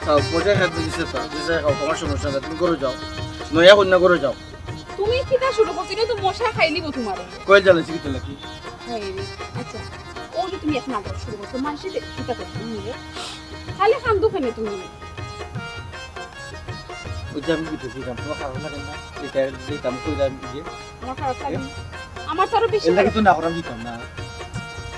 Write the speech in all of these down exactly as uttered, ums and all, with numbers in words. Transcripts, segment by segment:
খাও, মশায় খাইতে দিছে তো, দিছে খাও, তোমার সমস্যা নাই, তুমি ঘরো যাও। নয়া কইন্যা ঘরো যাও। তুমি কিতা শুরু করছো? ইটা তো মশায় খাইলিবো তুমারে। কইল জ্বালাইছি কিতা লাগি? হায় রে, আচ্ছা, অউ যে তুমি এক নাটক শুরু করছো, মানষে দে-, কিতা করছো তুমি রে? খালি কান্দো কেনে তুমি? ওই যে আমি বিদেশ যাইতাম, তোমার খারাপ লাগে না? এটা যাইতাম, কইলাম যে আমার খারাপ লাগে না। আমার তো আরো বেশি এর লাগি খারাপ। তো না করাম দিতাম না।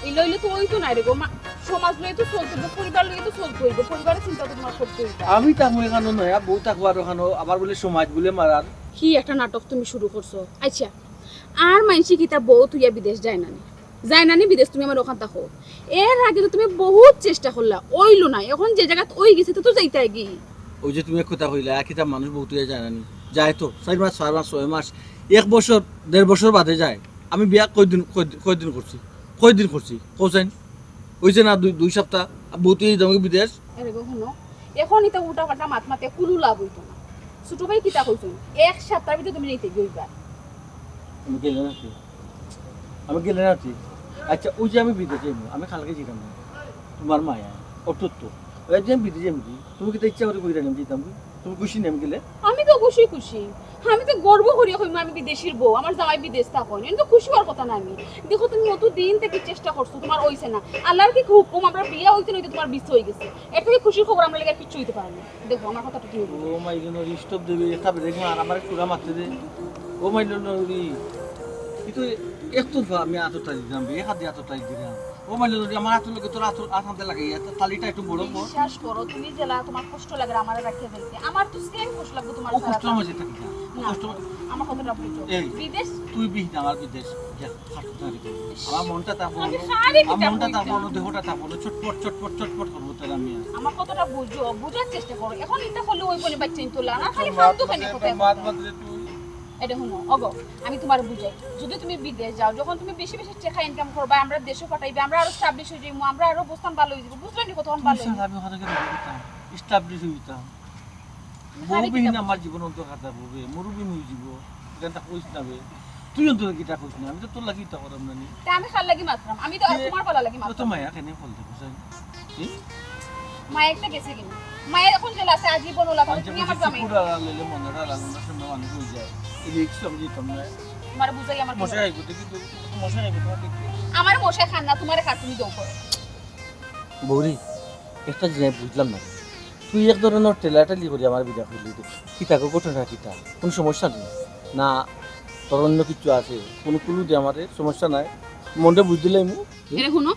এই লইলে তো অইতো না রে গো, মা-, সমাজ লইয়া তো চলতে অইবো, পরিবার লইয়া তো চলতে অইবো, পরিবারের চিন্তা তো তোমার করতে অইবো। আমি থাকমু এখানো নয়া, বউ থাকবো আর ওখানো, আবার বলে সমাজ বলে মারার। কি একটা নাটক তুমি শুরু করছো। আচ্ছা, আর মানষে কিতা বউ থুইয়া বিদেশ যায় না নি? যায় না নি বিদেশ, তুমি আমার ওখান থাকো। এর আগে তো তুমি বহুত চেষ্টা করলা, অইলো না। এখন যে জাগাত অই গেছে, তো, তো যাইতায় গি। ওই যে তুমি এক কথা কইলা, এক কিতা মানুষ বউ থুইয়া যায় না নি? যায় তো, চাইর মাস, ছয় মাস, ছয় মাস, এক বছর, দেড় বছর বাদে যায়। আমি বিয়া কয়দিন, কয়দিন, কয়দিন করছি? কয়দিন করছি? কও চাইন? অইছে না দুই, দুই সপ্তাহ, বউ থুইয়া যাইতাম গি বিদেশ। আরে গো, হুনো, এখন ইতা উল্টা পাল্টা মাত মাতে কুনু লাভ অইতো না। ছোট ভাই কিতা কইছইন? এক সপ্তাহর ভিতরে তুমি যাইতে গি অইবা। আমি গেলে না কি? আমি গেলে না কি? আচ্ছা, ওই যে আমি বিদেশ যাইমু, আমি কালকে যাইতাম না। তোমার মায়া, অটুট তো। ওই যে আমি বিদেশ যাইমু কি? তুমি কিতা ইচ্ছা করি কইরা নিম যাইতাম কি? তুমি খুশি নি আমি গেলে? আমি তো অবশ্যই খুশি। আমি তো গর্ব করিয়া কইমু আমি বিদেশির বউ, আমার জামাই বিদেশ থাকইন। এনে তো খুশি অওয়ার কথা না নি? দেখো, তুমি অত দিন থাকি চেষ্টা করছো, তোমার অইছে না। আল্লাহর কি হুকুম, আমরার বিয়া অইতে না অইতে তোমার বিয়া অই গেছে। এর থাকি খুশির খবর আমরার লাগি আর কিচ্ছু অইতে পারে না। দেখো, আমার কথাটা তুমি বুঝো। ও মাইলো নরি, stop দেবে, একটা ব্রেক মার, আমার চূড়া মারতে দে। ও মাইলো নরি, কিন্তু একতরফা আমি আতরটা দিতাম, এক হাতে আতরটা দিতাম। ও মাইলো নরি, আমার আতর লগে তোর আতর, আত হাতে লাগাইয়া, তালিটা একটু বড় কর। বিশ্বাস করো, তুমি যেলা তোমার কষ্ট লাগে আমারে রাখিয়া যাইতে, আমার তো সেম কষ্ট লাগবো তোমার ও ছাড়া। কষ্ট মাঝে থাকি না, ও না, কষ্ট মাঝে। আমার কথাটা বুঝো। এই, বিদেশ তুই বিহীন আমার বিদেশ, যা। আমার মনটা তা বলো, আমি খালি আমার কিতা মনটা তা বলতাম? বলো, দেহটা তা বলো, চটপট, চটপট, চটপট করবো তাহলে আমি। আমার কথাটা বুঝো, বুঝার চেষ্টা করো। এখন ইতা করলে অইবো নি, বাচ্চা ইনতলা না, খালি ফালতু কেনে কথা মাত বলতাম? মাত রে তুই। এটা হুনো, ওগো, আমি তোমারে বুঝাই। যদি তুমি বিদেশ যাও, যখন তুমি বেশি বেশি টেকা ইনকাম করবা, আমরার দেশো পাঠাইবা, আমরা আরো establish অই যাইমু, আমরা আরো অবস্থান ভালো অই যাইবো, বুঝলে নি কতখান ভালো অই যাইবো? আমি ওখানে গেলে establish অই যাইতাম। বউবিহীন আমার জীবন অন্ধকার থাকবো বে, মরুভূমি অই যাইবো, ইখানতা কইস না বে। তুই অন্তত কিতা কইস না, আমি তো তোর লাগি ইতা করাম না নি। তে আমি কার লাগি মাতরাম? আমি তো আর তোমার বালা লাগি মাতরাম। তো মায়া কেনে ফল দেখো চাই। হুম? মায়া একটা গেছে কিনা? মায়া এখন জেল আছে, আজীবন ওলা থাকে, তুমি আমার জামাই। কুকুর আড়াল লইলে মনের আড়াল, অনেক সময় মানুষ অই যায়। এই যে একটু আমি দিতাম না। তোমার বুঝাই আমার মশা খাইবো, দেখি তো, মশা খাইবো তোমার দেখি। আমার মশা খান না, তোমারে খার, তুমি দৌ করো। বৌরি, একটা জিনিস বুঝলাম না। তুই এক ধরনের ঠেলাঠেলি করি আমার বিয়া করলি তো। কিতা গো, ঘটনা কিতা? কোনো সমস্যা নাই? না, তোর অন্য কিছু আছে? কোনো কুলু দে আমারে, সমস্যা নাই। মনটা বুঝ দিলাইমু। এরে হুনো,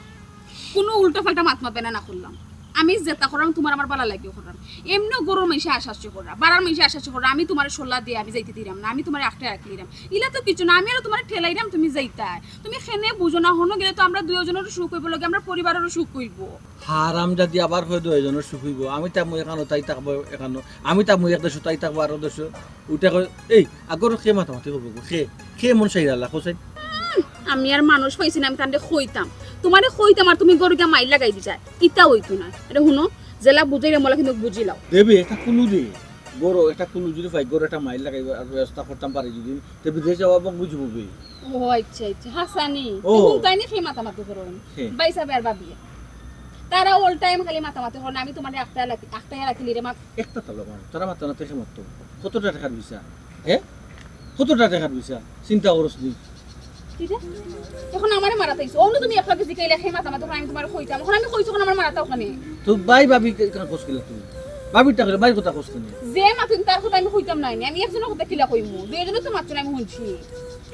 কোনো উল্টাপাল্টা মাত মাতবে না, না করলাম। আমি যেটা করলাম তোমার আমার বালা লাগিও করলাম। এমনেও গরুর মাইনষে আশাআশি কররা, বাড়ার মাইনষে আশাআশি কররা। আমি তোমারে সল্লা দিয়া আমি যাইতে দিরাম না, আমি তোমারে আটকাই রাখলিরাম। ইলা তো কিছু না, আমি আর তোমারে ঠেলাইরাম, তুমি যাইতায়। তুমি কেনে বুঝো না, হনো গেলে তো আমরা দুইজনরও সুখ অইবো, লগে আমরা পরিবারেরও সুখ অইবো। হারামজাদি আবার কয় দুইজনর সুখ অইবো। আমি থাকমু এখানো, তাই থাকবো এখানো। আমি থাকমু এক দেশো, তাই থাকবো আরো দেশো। উঠা কয়, এই, আগর কে মাতামাতি করবো গো? কে? কে মন চাইরা আল্লাহ, কও চাই? আমি আর মানুষ পাইছি না, আমি তানরে কইতাম। তোমারে কইতাম আর তুমি গরু গিয়া মাইর লাগাই দিতায়। ইতা অইতো না। এরে হুনো, যেলা বুঝাইরাম অলা কিন্তু বুঝিলাও। দেবে, একটা কুলু দে। গরু, একটা কুলু যদি পাই, গরু একটা মাইর লাগাইবার ব্যবস্থা করতাম পারি যদি, তে বিদেশ যাওয়া বক বুঝবো বে। ও আচ্ছা, আচ্ছা, হাছানি। ও। তে হুনতায় নি কে মাতামাতি করইন? কে? ভাইসাবে আর ভাবিয়ে। তারা all time খালি মাতামাতি করইন, আমি তোমারে আটকাইয়া রাখি-, আটকাইয়া রাখিলিরাম। একটা তালো মার, তারা মাতামাতি কে মাততো? কতটা টেকার ভিসা? হে? কতটা টেকার ভিসা? চিন্তা করস নি? কিরে? এখন আমারে মারাত আইছো। অনো তুমি একলাগে জিকাইলা, কে মাতামাতি করইন, আমি তোমারে কইতাম। এখন আমি কইছি, এখন আমারে মারাত আও কেনে? তো ভাই ভাবি কে-, কেন খোঁজ করলে তুমি? ভাবির তা কইলে, ভাইর কথা খোঁজ কেনে? যে মাতুন তার কথা আমি কইতাম নায় নি। আমি একজনর কথা কিলা কইমু? দুইজনে তো মাতছইন, আমি হুনছি।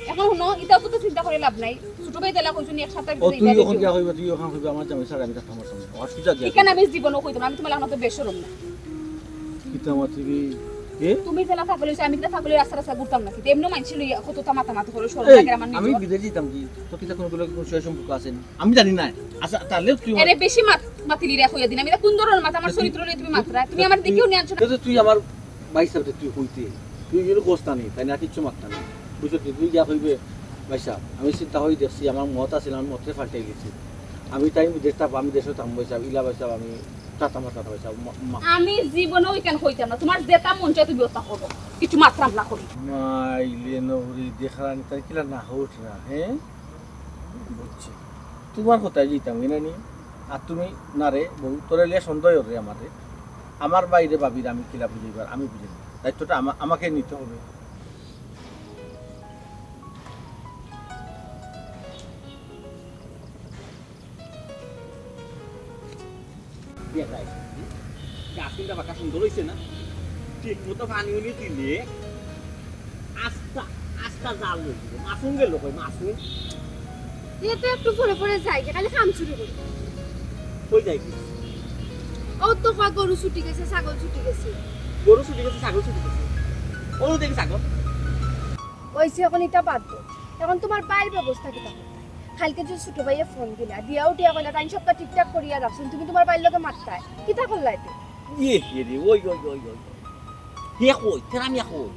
এখন হুনো, ইতা অত তো চিন্তা করি লাভ নাই। ছোট ভাই যেলা কইছইন, এক সপ্তাহর ও, ভিতরে তুই ইবা এখন দেখি। কিয়া কইবা? তুই এখন কইবা, আমার জামাই ছাড়া আমি থাকতাম পারতাম না। অসুবিধা কি আছে? ইখান আমি জীবনও কইতাম না। আমি তোমার লাখান অত বেশরম না। কিতা মাতিবি? কে? তুমি যেলা পাগল অইছো, আমি কিতা পাগল অইয়া রাস্তা রাস্তা ঘুরতাম নাকি? এমনেও মাইনষে লইয়া কততা মাতামাতি করো, শরম এই, লাগে আমার আমি নিজর। বিদেশ যাইতাম কি? তো কিতা কোনো কোনো সয় সম্পর্ক আছে নি? আমি জানি না। আচ্ছা, তাহলে তুই এরে বেশি মাত-, মাতিলি রে কইয়া দিন। আমি ইতা কোন ধরনের মাত? আমার তো তুই, চরিত্র লইয়া তুমি তো, মাতরা। তুমি তো আমার তুই, দেখিও নিয়া আনছো না। তো তুই আমার ভাইসাব, তুই কইতে। তুই যদি কস না নি, তাই না কিচ্ছু মাততা না। বুঝছো তুই? তুই গিয়া কইবে, "ভাইসাব, আমি চিন্তা করি দেখছি, আমার মত আছিল, আমার মতরে পাল্টাই গেছি। আমি তাই বিদেশ থাকবো, আমি দেশো থাকবো ভাইসাব, ইলা ভাইসাব, আমি থাকতাম না, থাকতাম ভাইসাব।" মা-, মা- আমি জীবনেও ইখান কইতাম না। তোমার যেটা মন চায় তুমি ওটা করো। কিছু মাতরাম না করি। মাইলে নরি দেখানি তাই কিলা না হোক না, হ্যাঁ? বুঝছি। তোমার কথায় যাইতাম, এনে নি? আর তুমি না রে, বউ, তোরে লিয়া সন্দেহ রে আমারে। আমার ভাইরে ভাবিরে আমি কিলা বুঝাইবার, আমি বুঝি না। দায়িত্বটা আমা-, আমাকে নিতে হবে। গাছ কিন্তু বাঁকা সুন্দর অইছে না? ঠিক মতো পানি উনি দিলে আস্তা, আস্তা জাল অই যাইবো। মাসুম গেল কই, মাসুম? এ তো একটু পরে পরে যাইগি, খালি কাম শুরু করি। কই যাইগি? ও তো কয় গরু ছুটি গেছে, ছাগল ছুটি গেছে। গরু ছুটি গেছে, ছাগল ছুটি গেছে। ও দেখি ছাগল। অইছে, অখন ইতা বাদ দেও। অখন তুমার ভাইর ব্যবস্থা কিতা করতায়? কাইলকে যে ছোট ভাইয়ে ফোন দিলা, দিয়া উঠিয়া কইলা, "তাইন সবতা ঠিকঠাক করিয়া রাখছইন, তুমি তুমার ভাইর লগে মাততায়।" কিতা করলায় তে? ইয়ে, ইয়ে রে, ওই, ওই, ওই, ওই। হে কই, তেরা মিয়া কই?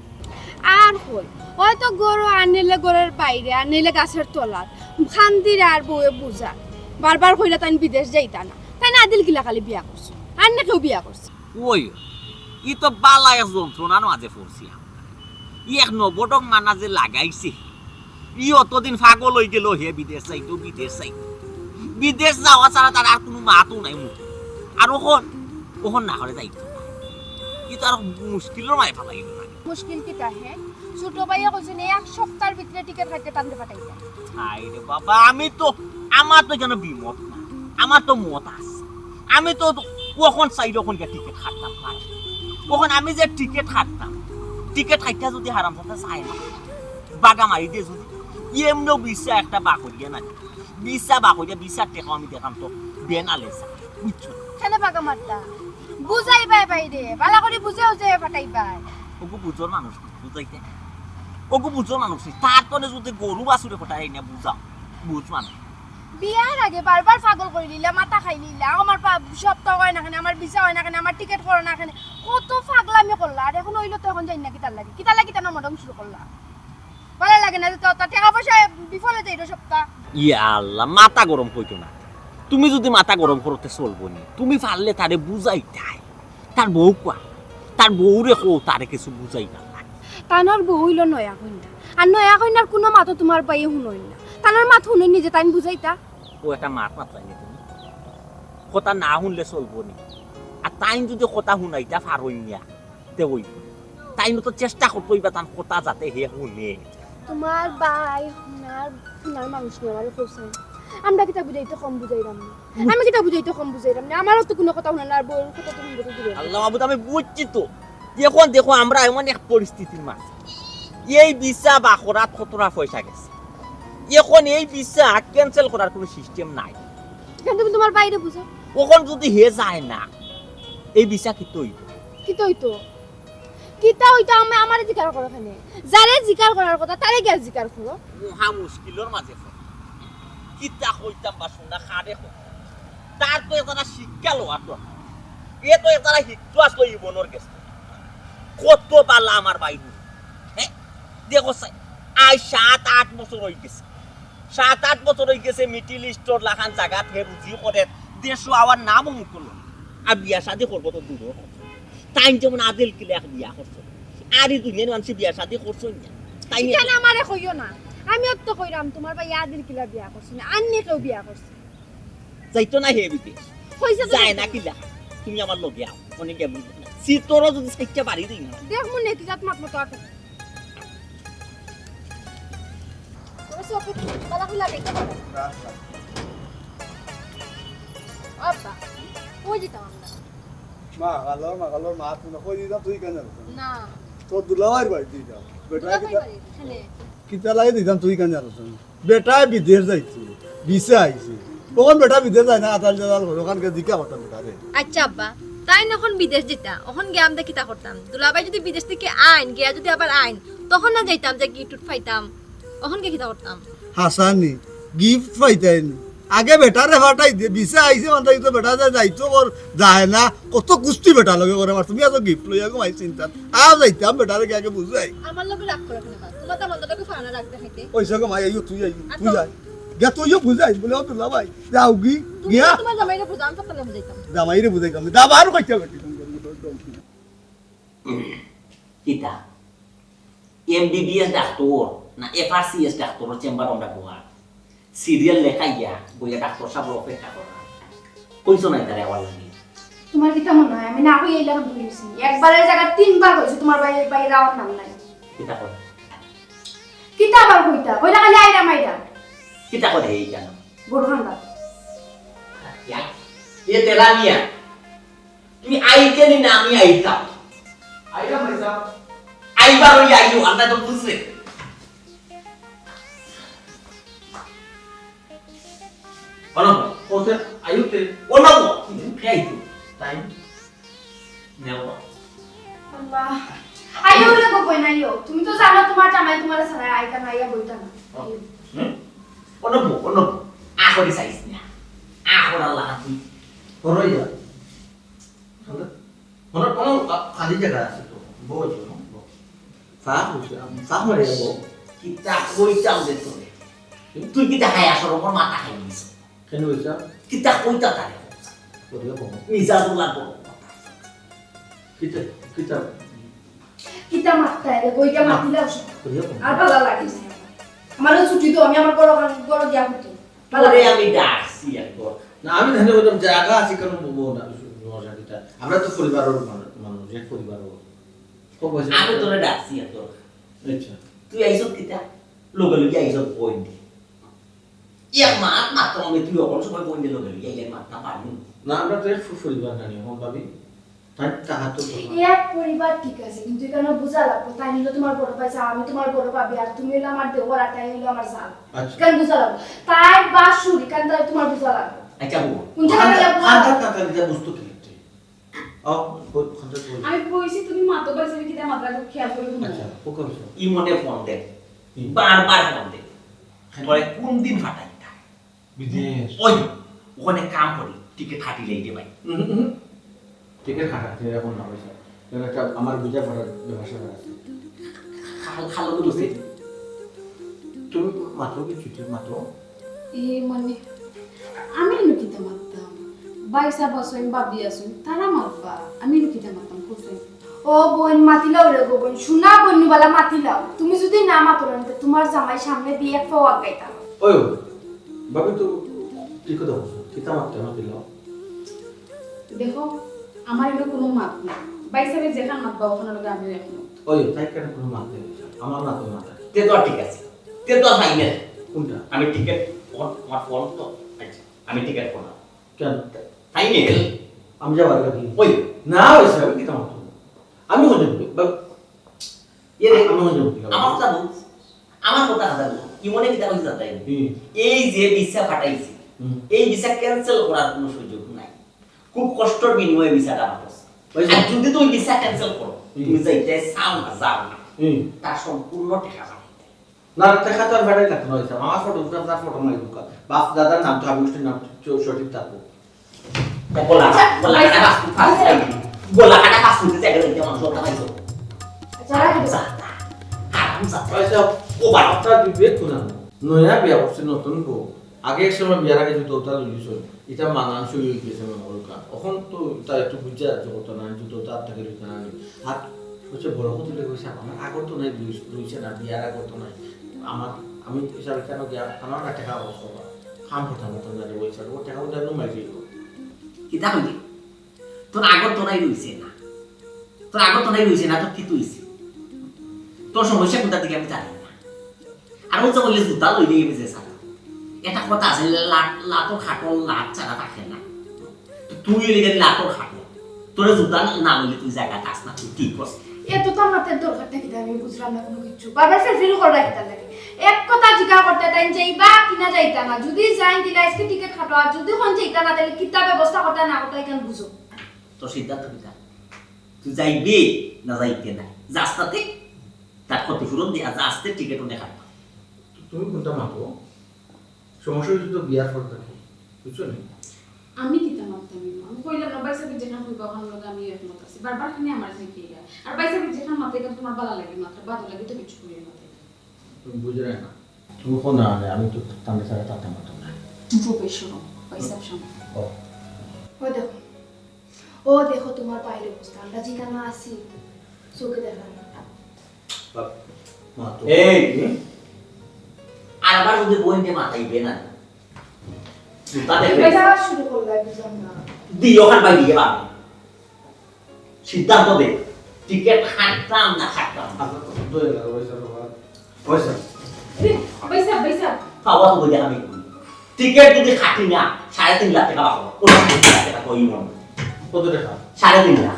আর কই? অয়তো ঘরো, আর নাইলে ঘরর বাইরে, আর নাইলে গাছর তলাত। কান্দিরা আর বউয়ে বুঝার। বারবার কইলা তাইন বিদেশ যাইতা না। তাইন আদিল কিলা খালি বিয়া করছে। আর না কেউ বিয়া করছে। ওই, ই তো বালা এক যন্ত্রণার মাঝে পড়ছি আমরা। ই এক নবডং মানা যে লাগাইছে, ই অতদিন পাগল অই গেল, হে বিদেশ যাইতো, বিদেশ যাইতো। বিদেশ যাওয়া ছাড়া তার আর কুনু মাতও নাই মুখে। আর অখন, অখন না করে যাইতো না। ই তো আর মুশকিলর মাঝে ফালাই দিল না। মুশকিল কিতা হে? ছোট ভাইয়ে কইছইন, এক সপ্তাহর ভিতরে টিকিট কাটিয়া তানরে পাঠাইবা। হায় রে বাবা, আমি তো, আমার তো কেন বিমত না, আমার তো মত আছে। আমি তো অখন চাইলে অখন গিয়া টিকিট কাটতাম, হায়। অখন আমি যে টিকিট কাটতাম, টিকিট কাটিয়া যদি হারামজাদা চায় না, বাগা মারি দে যদি, এমনেও ভিসা একটা বাকরিয়া না, ভিসা বাকরিয়া, ভিসার টেকা আমি দেখাম তো বেনালে চা, বুঝছো? কেনে বাগা মারতা? বুঝাইবায় ভাইরে, বালা করি বুঝাও যে পাঠাইবায়। ওগু বুঝর মানুষ, বুঝাইতে। ওগু বুঝর মানুষ, তার তনে যদি গরু বাছুরে পাঠাই না বুঝাও, বুঝ মানুষ। বিয়ার আগে বারবার পাগল করি নিলা, মাথা খাই নিলা, আমার পা-, সপ্তাহ অয় না কেনে, আমার ভিসা অয় না কেনে, আমার টিকিট করো না কেনে, কত পাগলামি করলা। আর অখন অইলো তো অখন যাই না কিতার লাগি, কিতার লাগি তান মডং শুরু করলা। বালা লাগে না যে তো, তো টেকা পয়সা বিফলে যাইলো সবতা। ইয়া আল্লাহ, মাথা গরম কইতো না। তুমি যদি মাথা গরম করো তে চলবো নি। তুমি পারলে তারে বুঝাইতায়। তার বউ কুয়া? তার বউরে কও, তারে কিছু বুঝাইবার লাগে। তানর বউ অইলো নয়া কইন্যা। আর নয়া কইন্যার কুনু মাত তুমার ভাইয়ে হুনইন না। তানর মাত হুনইন নি যে তাইন বুঝাইতা। ও একটা মাত মাতলায় নি তুমি। কথা না হুনলে চলবো নি। আর তাইন যদি কথা হুনাইতা পারইন না, তে অইবো। তাইন তো চেষ্টা করতো অইবা তান কথা যাতে হে হুনে। তুমার ভাই হুনার, হুনার মানুষ নি, আমারে কইছইন। আমরা কিতা বুঝাইতে কম বুঝাইরাম নি? আমি কিতা বুঝাইতে কম বুঝাইরাম নি? আমারও তো কুনু কথা হুনে না, আর বউর কথা তো হুনবো তো দূরে। আল্লাহ মাবুদ, আমি বুঝছি তো। অখন দেখো, আমরা এমন এক পরিস্থিতির মাঝে, এই ভিসা বাকরাত কতটা পয়সা গেছে, অখন এই ভিসা cancel করার কুনু system নাই। কেন তুমি তুমার ভাইরে বুঝাও। অখন যদি হে যায় না, এই ভিসা কিতা অইতো? কিতা অইতো? কিতা অইতো আমা-, আমারে জিকার করো কেনে? যারে জিকার করার কথা, তারে গিয়া জিকার করো। মহা মুশকিলর মাঝে পড়ি। কিতা কইতাম বা শুনা কারে কইতাম। তার তো একটা শিক্ষা লওয়ার দরকার। এ তো একটা শিক্ষা আসলো জীবনর গেছে। কত বালা আমার ভাই। হ্যাঁ? দেখো চাই, আইজ সাত আট বছর অই গেছে। সাত আট বছর অই গেছে Middle East-র লাখান জাগাত হে রুজি করের, দেশো আওয়ার নামও মুখো লয় না। আর বিয়া শাদি করবো তো দূরর কথা। তাইন যেমন আদিল কিলা এক বিয়া করছে। আর ই দুনিয়ার মানষে বিয়া শাদি করছইন না। তাইন ইখান আমারে কইও না। আমি অত কইরাম তুমার ভাইয়ে আদিল কিলা বিয়া করছে না, আর নি কেউ বিয়া করছে। যাইতো না হে বিদেশ। কইছে তো যায় যাইতো না না। কিলা? তুমি আমার লগে আও। অনেক গেল। সিতরও যদি সাইটটা বাড়ি দেই না। দেখমু নে কি জাত মাত মতো আটে। ওরা সব বালা খুলা দেখতে পারো। আব্বা, কই দিতাম আমরা? মা, কালো, মা, কালো, মা, তুমি কই দিতাম, তুই কেন জানো? না। তোর দুলাভাইর বাড়ি দিতাম। বেটা দুলাভাইর কিতা-, বাড়ি, এখানে। কিতা লাগে দিতাম, তুই কেন জানো? বেটায় বিদেশ যাইতো, ভিসা আইছে। অখন বেটা বিদেশ যায় না, আতাল জাতাল করে, অখানকে জিকা করতাম বেটারে। আচ্ছা আব্বা, তাইন অখন বিদেশ যিতা, অখন গিয়া আমরা কিতা করতাম? দুলাভাই যদি বিদেশ থাকি আইন, গিয়া যদি আবার আইন, তখন না যাইতাম যে gift পাইতাম, অখন গিয়া কিতা করতাম? হাসানি, gift পাইতায় নি। আগে বেটারে ফাটাই দে, ভিসা আইছে মানে তো বেটা যায়, যাইতো কর, যায় না, কত কুস্তি বেটা লগে করে, আর তুমি এত gift লইয়া গো ভাই চিন্তা। আর যাইতাম বেটারে গিয়া আগে বুঝাই। আমার লগে রাগ করো কেন বা? তুমার তো আমার লগে ফানা রাগ দেখাইতে। ওই সঙ্গে মাই আইও, তুই আইও, তুই আয়। গিয়া তুইও বুঝাই, বলে, "ও দুলা ভাই, যাও গি, তুমি গিয়া।" তুমার জামাইরে বুঝাও, আমি পারতাম না বুঝাইতাম। জামাইরে বুঝাইতাম না। দাবা আরো কইতে হবে। কিতা? এমবিবিএস ডাক্তর না এফআরসিএস ডাক্তরর চেম্বার আমরা বওয়া? সিরিয়াল লেখাইয়া বইয়া ডাক্তর সাবর অপেক্ষা করা। কইছো না তারে আওয়ার লাগি? তোমার কিতা মনে হয় আমি না কই এইলা কাম করি দিছি? একবারের জায়গা তিনবার কইছি তোমার ভাই, ভাই রাওয়ার নাম নাই। কিতা কর? কিতা আবার কইতা? কইলা খালি আইরা মাইরা। কিতা করে এই কেন? গরু খান্দা। ইয়া, এ তেরা মিয়া, তুমি আইতে নি না আমি আইতাম? আইলাম ভাই সাহেব। আইবার ওই আইও, আমরা তো বুঝলে। অনব, ওতে আইতে। অনব, কে আইতো? তাই? নেও। আল্লাহ। আইও রে গো বইন, আইও। তুমি তো জানো তোমার জামাই তোমার ছাড়া আইতা না, আইয়া বইতা না। হুম? অনব, অনব। আখরে চাইস না। আখর আল্লাহ তুই। করো ইয়া। হলো? হলো, কোনো খা-, খালি জায়গা আছে তো। বউ আছে, বউ। চা হইছে, আমি চা মারি যাবো। কিতা কইতাম রে তোরে? তুই কিতা হায়া শরমর মাথা খাই দিছ? কেন হইছে? কিতা কইতা তারে? করিয়া বল। মিজাজ উলা বড় কথা। কিতা, কিতা? কিতা মারতা রে? বইটা মাতিলাও সব। করিয়া বল। আর ভালো লাগে না। আমারও ছুটি তো, আমি আমার ঘর, ঘর গিয়া হতো। ভালো তোরে লাগে। আমি ডাকছি একবার। না, আমি তাহলে বললাম, জায়গা আছে কেন বলবো না? সমস্যা কিতা? আমরা তো পরিবারের মানু-, মানুষ, এক পরিবারের। খুব হয়েছে। আমি তোরে ডাকছি একবার। আচ্ছা। তুই আইছত কিতা? লগে লগে আইছত বইন দি। এক মাত মাত্র আমি তুই অকল সময় বইন দি লগে লগে আইলে মাততা পারবি। না, আমরা তো এক পরিবার না নি, এখন ভাবি। তাই তাহার তো তোমার এক পরিবার ঠিক আছে, কিন্তু এখানে বুঝা লাগবো, তাই হইলো তোমার বড় ভাই, আমি তোমার বড় ভাবি, আর তুমি হইলো আমার দেওর, আর তাই হইলো আমার জাল। আচ্ছা। এখানে বুঝা লাগবো, তাই বা সুর, এখানে তাই তোমার বুঝা লাগবো। আচ্ছা, বউ। কোন জায়গায় আন্দাজ, লাগবো? আন্দাজ না থাকলে বুঝতো কি করতে? ও, বল, কোনটা বল? আমি কইছি তুমি মাতো পারছি, আমি কিতা মাতরা খুব খেয়াল করি হুনো। আচ্ছা, ওকে, ওকে। ইমনে ফোন দে। হুম। বারবার ফোন দে। হ্যাঁ। পরে কোন দিন ফাটাই? বিদেশ। ওই, ওখানে কাম করি, টিকিট কাটিলে এই যে ভাই। উহু, উহু। টিকিট কাটা, তুমি এখন না পয়সা। কারণ একটা আমার ভিসা করার ব্যবসা আছে। খাল-, খালো তো বুঝতে। তুমি মাতো কি ছুটি মাতো? এ মানে, আমি এনে কিতা মাততাম? ভাই সাহেব আছইন, ভাবি আছইন, তারা মাতবা। আমি এনে কিতা মাততাম, কইছইন? ও বইন, মাতিলাও রে গো বইন, সোনা বইন বালা মাতিলাও। তুমি যদি না মাতো না, তে তোমার জামাই সামনে দিয়ে এক পাও আগাইতাম। ওই, ভাবি তো ঠিক কথা বলছো, কিতা মাততে মাতিলাও। দেখো, আমার এনে কোনো মাত নাই। ভাই সাহেব যেখান মাতবা, ওখান লগে আমিও একমত। ওই, তাই কেন কোনো মাত নেই? আমার মাত তো মাত আছে। তে তো আর ঠিক আছে, তে তো আর ফাইনাল। কোনটা? আমি টিকিট ফোন, আমার ফোন তো, আচ্ছা, আমি টিকিট করলাম। কেন? ফাইনাল। আমি যাবার লাগি। ওই। না, ওই সাহেব, কিতা মাততো? আমি কোন যাবো? বা-, ইয়ে রে, আমি কোন যাবো? আমার কথা বুঝ। আমার কথা কথা বুঝ। কি মনে কিতা কইছি জানতাই? হুম। এই যে ভিসা ফাটাইছি, হুম। এই ভিসা ক্যান্সেল করার কোনো সুযোগ নাই। খুব কষ্টর বিনিময়ে ভিসাটা আমার কাছে। ওই যে আর যদি তুমি ভিসা ক্যান্সেল করো, হুম। তুমি যাইতে চাও না, যাও না। হুম। তার সম্পূর্ণ টাকা যাবে। না, টেকা তো আর বেড়াই লাগতো না, হইছে। আমার ফটো উঠা, তার ফটো মারি ঢুকা। বাপ দাদার নাম তো আমি উঠে নাম চ-, সঠিক থাকবো। তা গলা, আচ্ছা, গলা কাটা আচ্ছা। বাস, বাস, বাস। গলা কাটা বাস, উঠে জায়গা দিতে মানুষ কথা পাইছো। আচ্ছা, রাখো। হারামজাদা। আচ্ছা। ও বাবা। আপনার বিবেক কোন? নয়া বিয়া করছে নতুন বউ। আগে এক সময় বিয়ার আগে জুতো উতা লইলিছ। ইটা মানানসই হয়ে গেছে মনে করো কান। এখন তো ইটা একটু বুঝা জগত না, জুতো তার থেকে লইতে না নি। আর হচ্ছে বড় কথা লেগে হচ্ছে আমার আগর তো নাই রইছে, রইছে না, বিয়ার আগর তো নাই। আমার, আমি হিসাবে কেন গিয়া, আমার না টাকা অবস্থা বা কাম করতাম করতাম না রে, ওই স্যার, ও টাকা ওটা একদম মাইরে দিল। কিতা কইলি? তোর আগর তো নাই রইছে না। তোর আগর তো নাই রইছে না, তোর কি তুইছে? তোর সমস্যা কোনটা দিকে আমি জানি না। আর ও যে বললে জুতা লইলে এই যে সারা। এটা কথা আছে, লাত, লাতর খাটল লাত ছাড়া থাকে না। তো তুই হইলে গেলি লাতর খাটল। তোরে জুতা না, না লইলে তুই জায়গা কাছ না, তুই ঠিক করস। এত তামাতের দরকার থাকি আমি বুঝলাম না কোনো কিছু। বারবার ফিল ফিল করে রাখতে লাগে। এক কথা জিজ্ঞাসা করতে তাই যাইবা কি না যাইতা না। যদি যাই দিলে আজকে টিকিট কাটো, আর যদি হন যাইতা না, তাহলে কিতা ব্যবস্থা করতে না করতে এখানে বুঝো। তোর সিদ্ধান্ত কিতা? তুই যাইবি না যাইতে না? যাস তাতে তার ক্ষতিপূরণ দিয়া যা আসতে টিকিট উঠে খাটবা। তো তুমি কোনটা মাতো? সমস্যা হচ্ছে তো বিয়ার পর থাকি, বুঝছো নি? আমি কিতা মাততাম ইমা? আমি কইলাম না, ভাই সাহেব যেখান কইবা ওখান লগে আমি একমত আছি। বারবার খালি আমার জিকে গা। আর ভাই সাহেব যেখান মাতে গা তোমার ভালো লাগে মাত্র, বাদ লাগে তো কিছু করি মাতে। তুমি বুঝলে না। তুমি কোন আনে? আমি তো তান্ডে ছাড়া তাতে মাতো না। রূপেশ্বর, ভাই সাহেব সামনে। ও। ও দেখো। ও দেখো তোমার বাইরে অবস্থা। আমরা যেখানে আছি, চোখে দেখা না। বাপ, মা তো এই, আর আবার যদি বইনকে মাতাইবে না, জুতা দেখবে। এটা আবার শুরু করলে বুঝলাম না। দিও খান ভাই দিয়ে পাবে। সিদ্ধান্ত দে, টিকিট কাটতাম না কাটতাম না। আচ্ছা, দয়া করে, ওই স্যার, বাবা। ওই স্যার। ভাইসাব, ভাইসাব। খাওয়া তো বলে আমি করি। টিকিট যদি কাটি না, সাড়ে তিন লাখ টাকা পাবো। ওটা তিন লাখ টাকা কই মন? কত টাকা? সাড়ে তিন লাখ।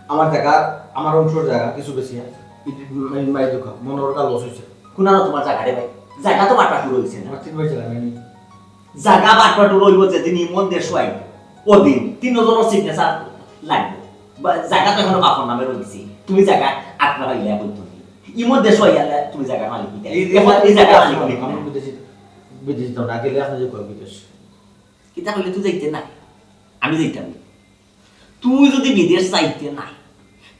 আমার জায়গা, আমার অংশর জায়গা কিছু বেশি আছে। এই যে, এই মাই দোকান, মনে ওর লস হয়েছে। কুনানো তোমার জায়গা রে ভাই? জায়গা তো বাটপাটুর হইছে না। আমার তিন পয়সা লাগে আমি। জায়গা বাটপাটুর হইব যেদিন ইমন দেশ আইব, ওদিন তিন জনের সিগনেচার লাগবে। বা-, জায়গা তো এখনো বাপর নামে রয়েছে। তুমি জায়গা আটকা পাইলে এখন তুমি। ইমন দেশ আইয়ালে তুমি জায়গা মালিক হইতে। এই এখন এই জায়গা মালিক হইতে আমি না। বিদেশি, বিদেশি তো না গেলে আপনি যে কয় বিদেশ। কিতা কইলে তুই যাইতে না? আমি যাইতাম না। তুই যদি বিদেশ যাইতে না,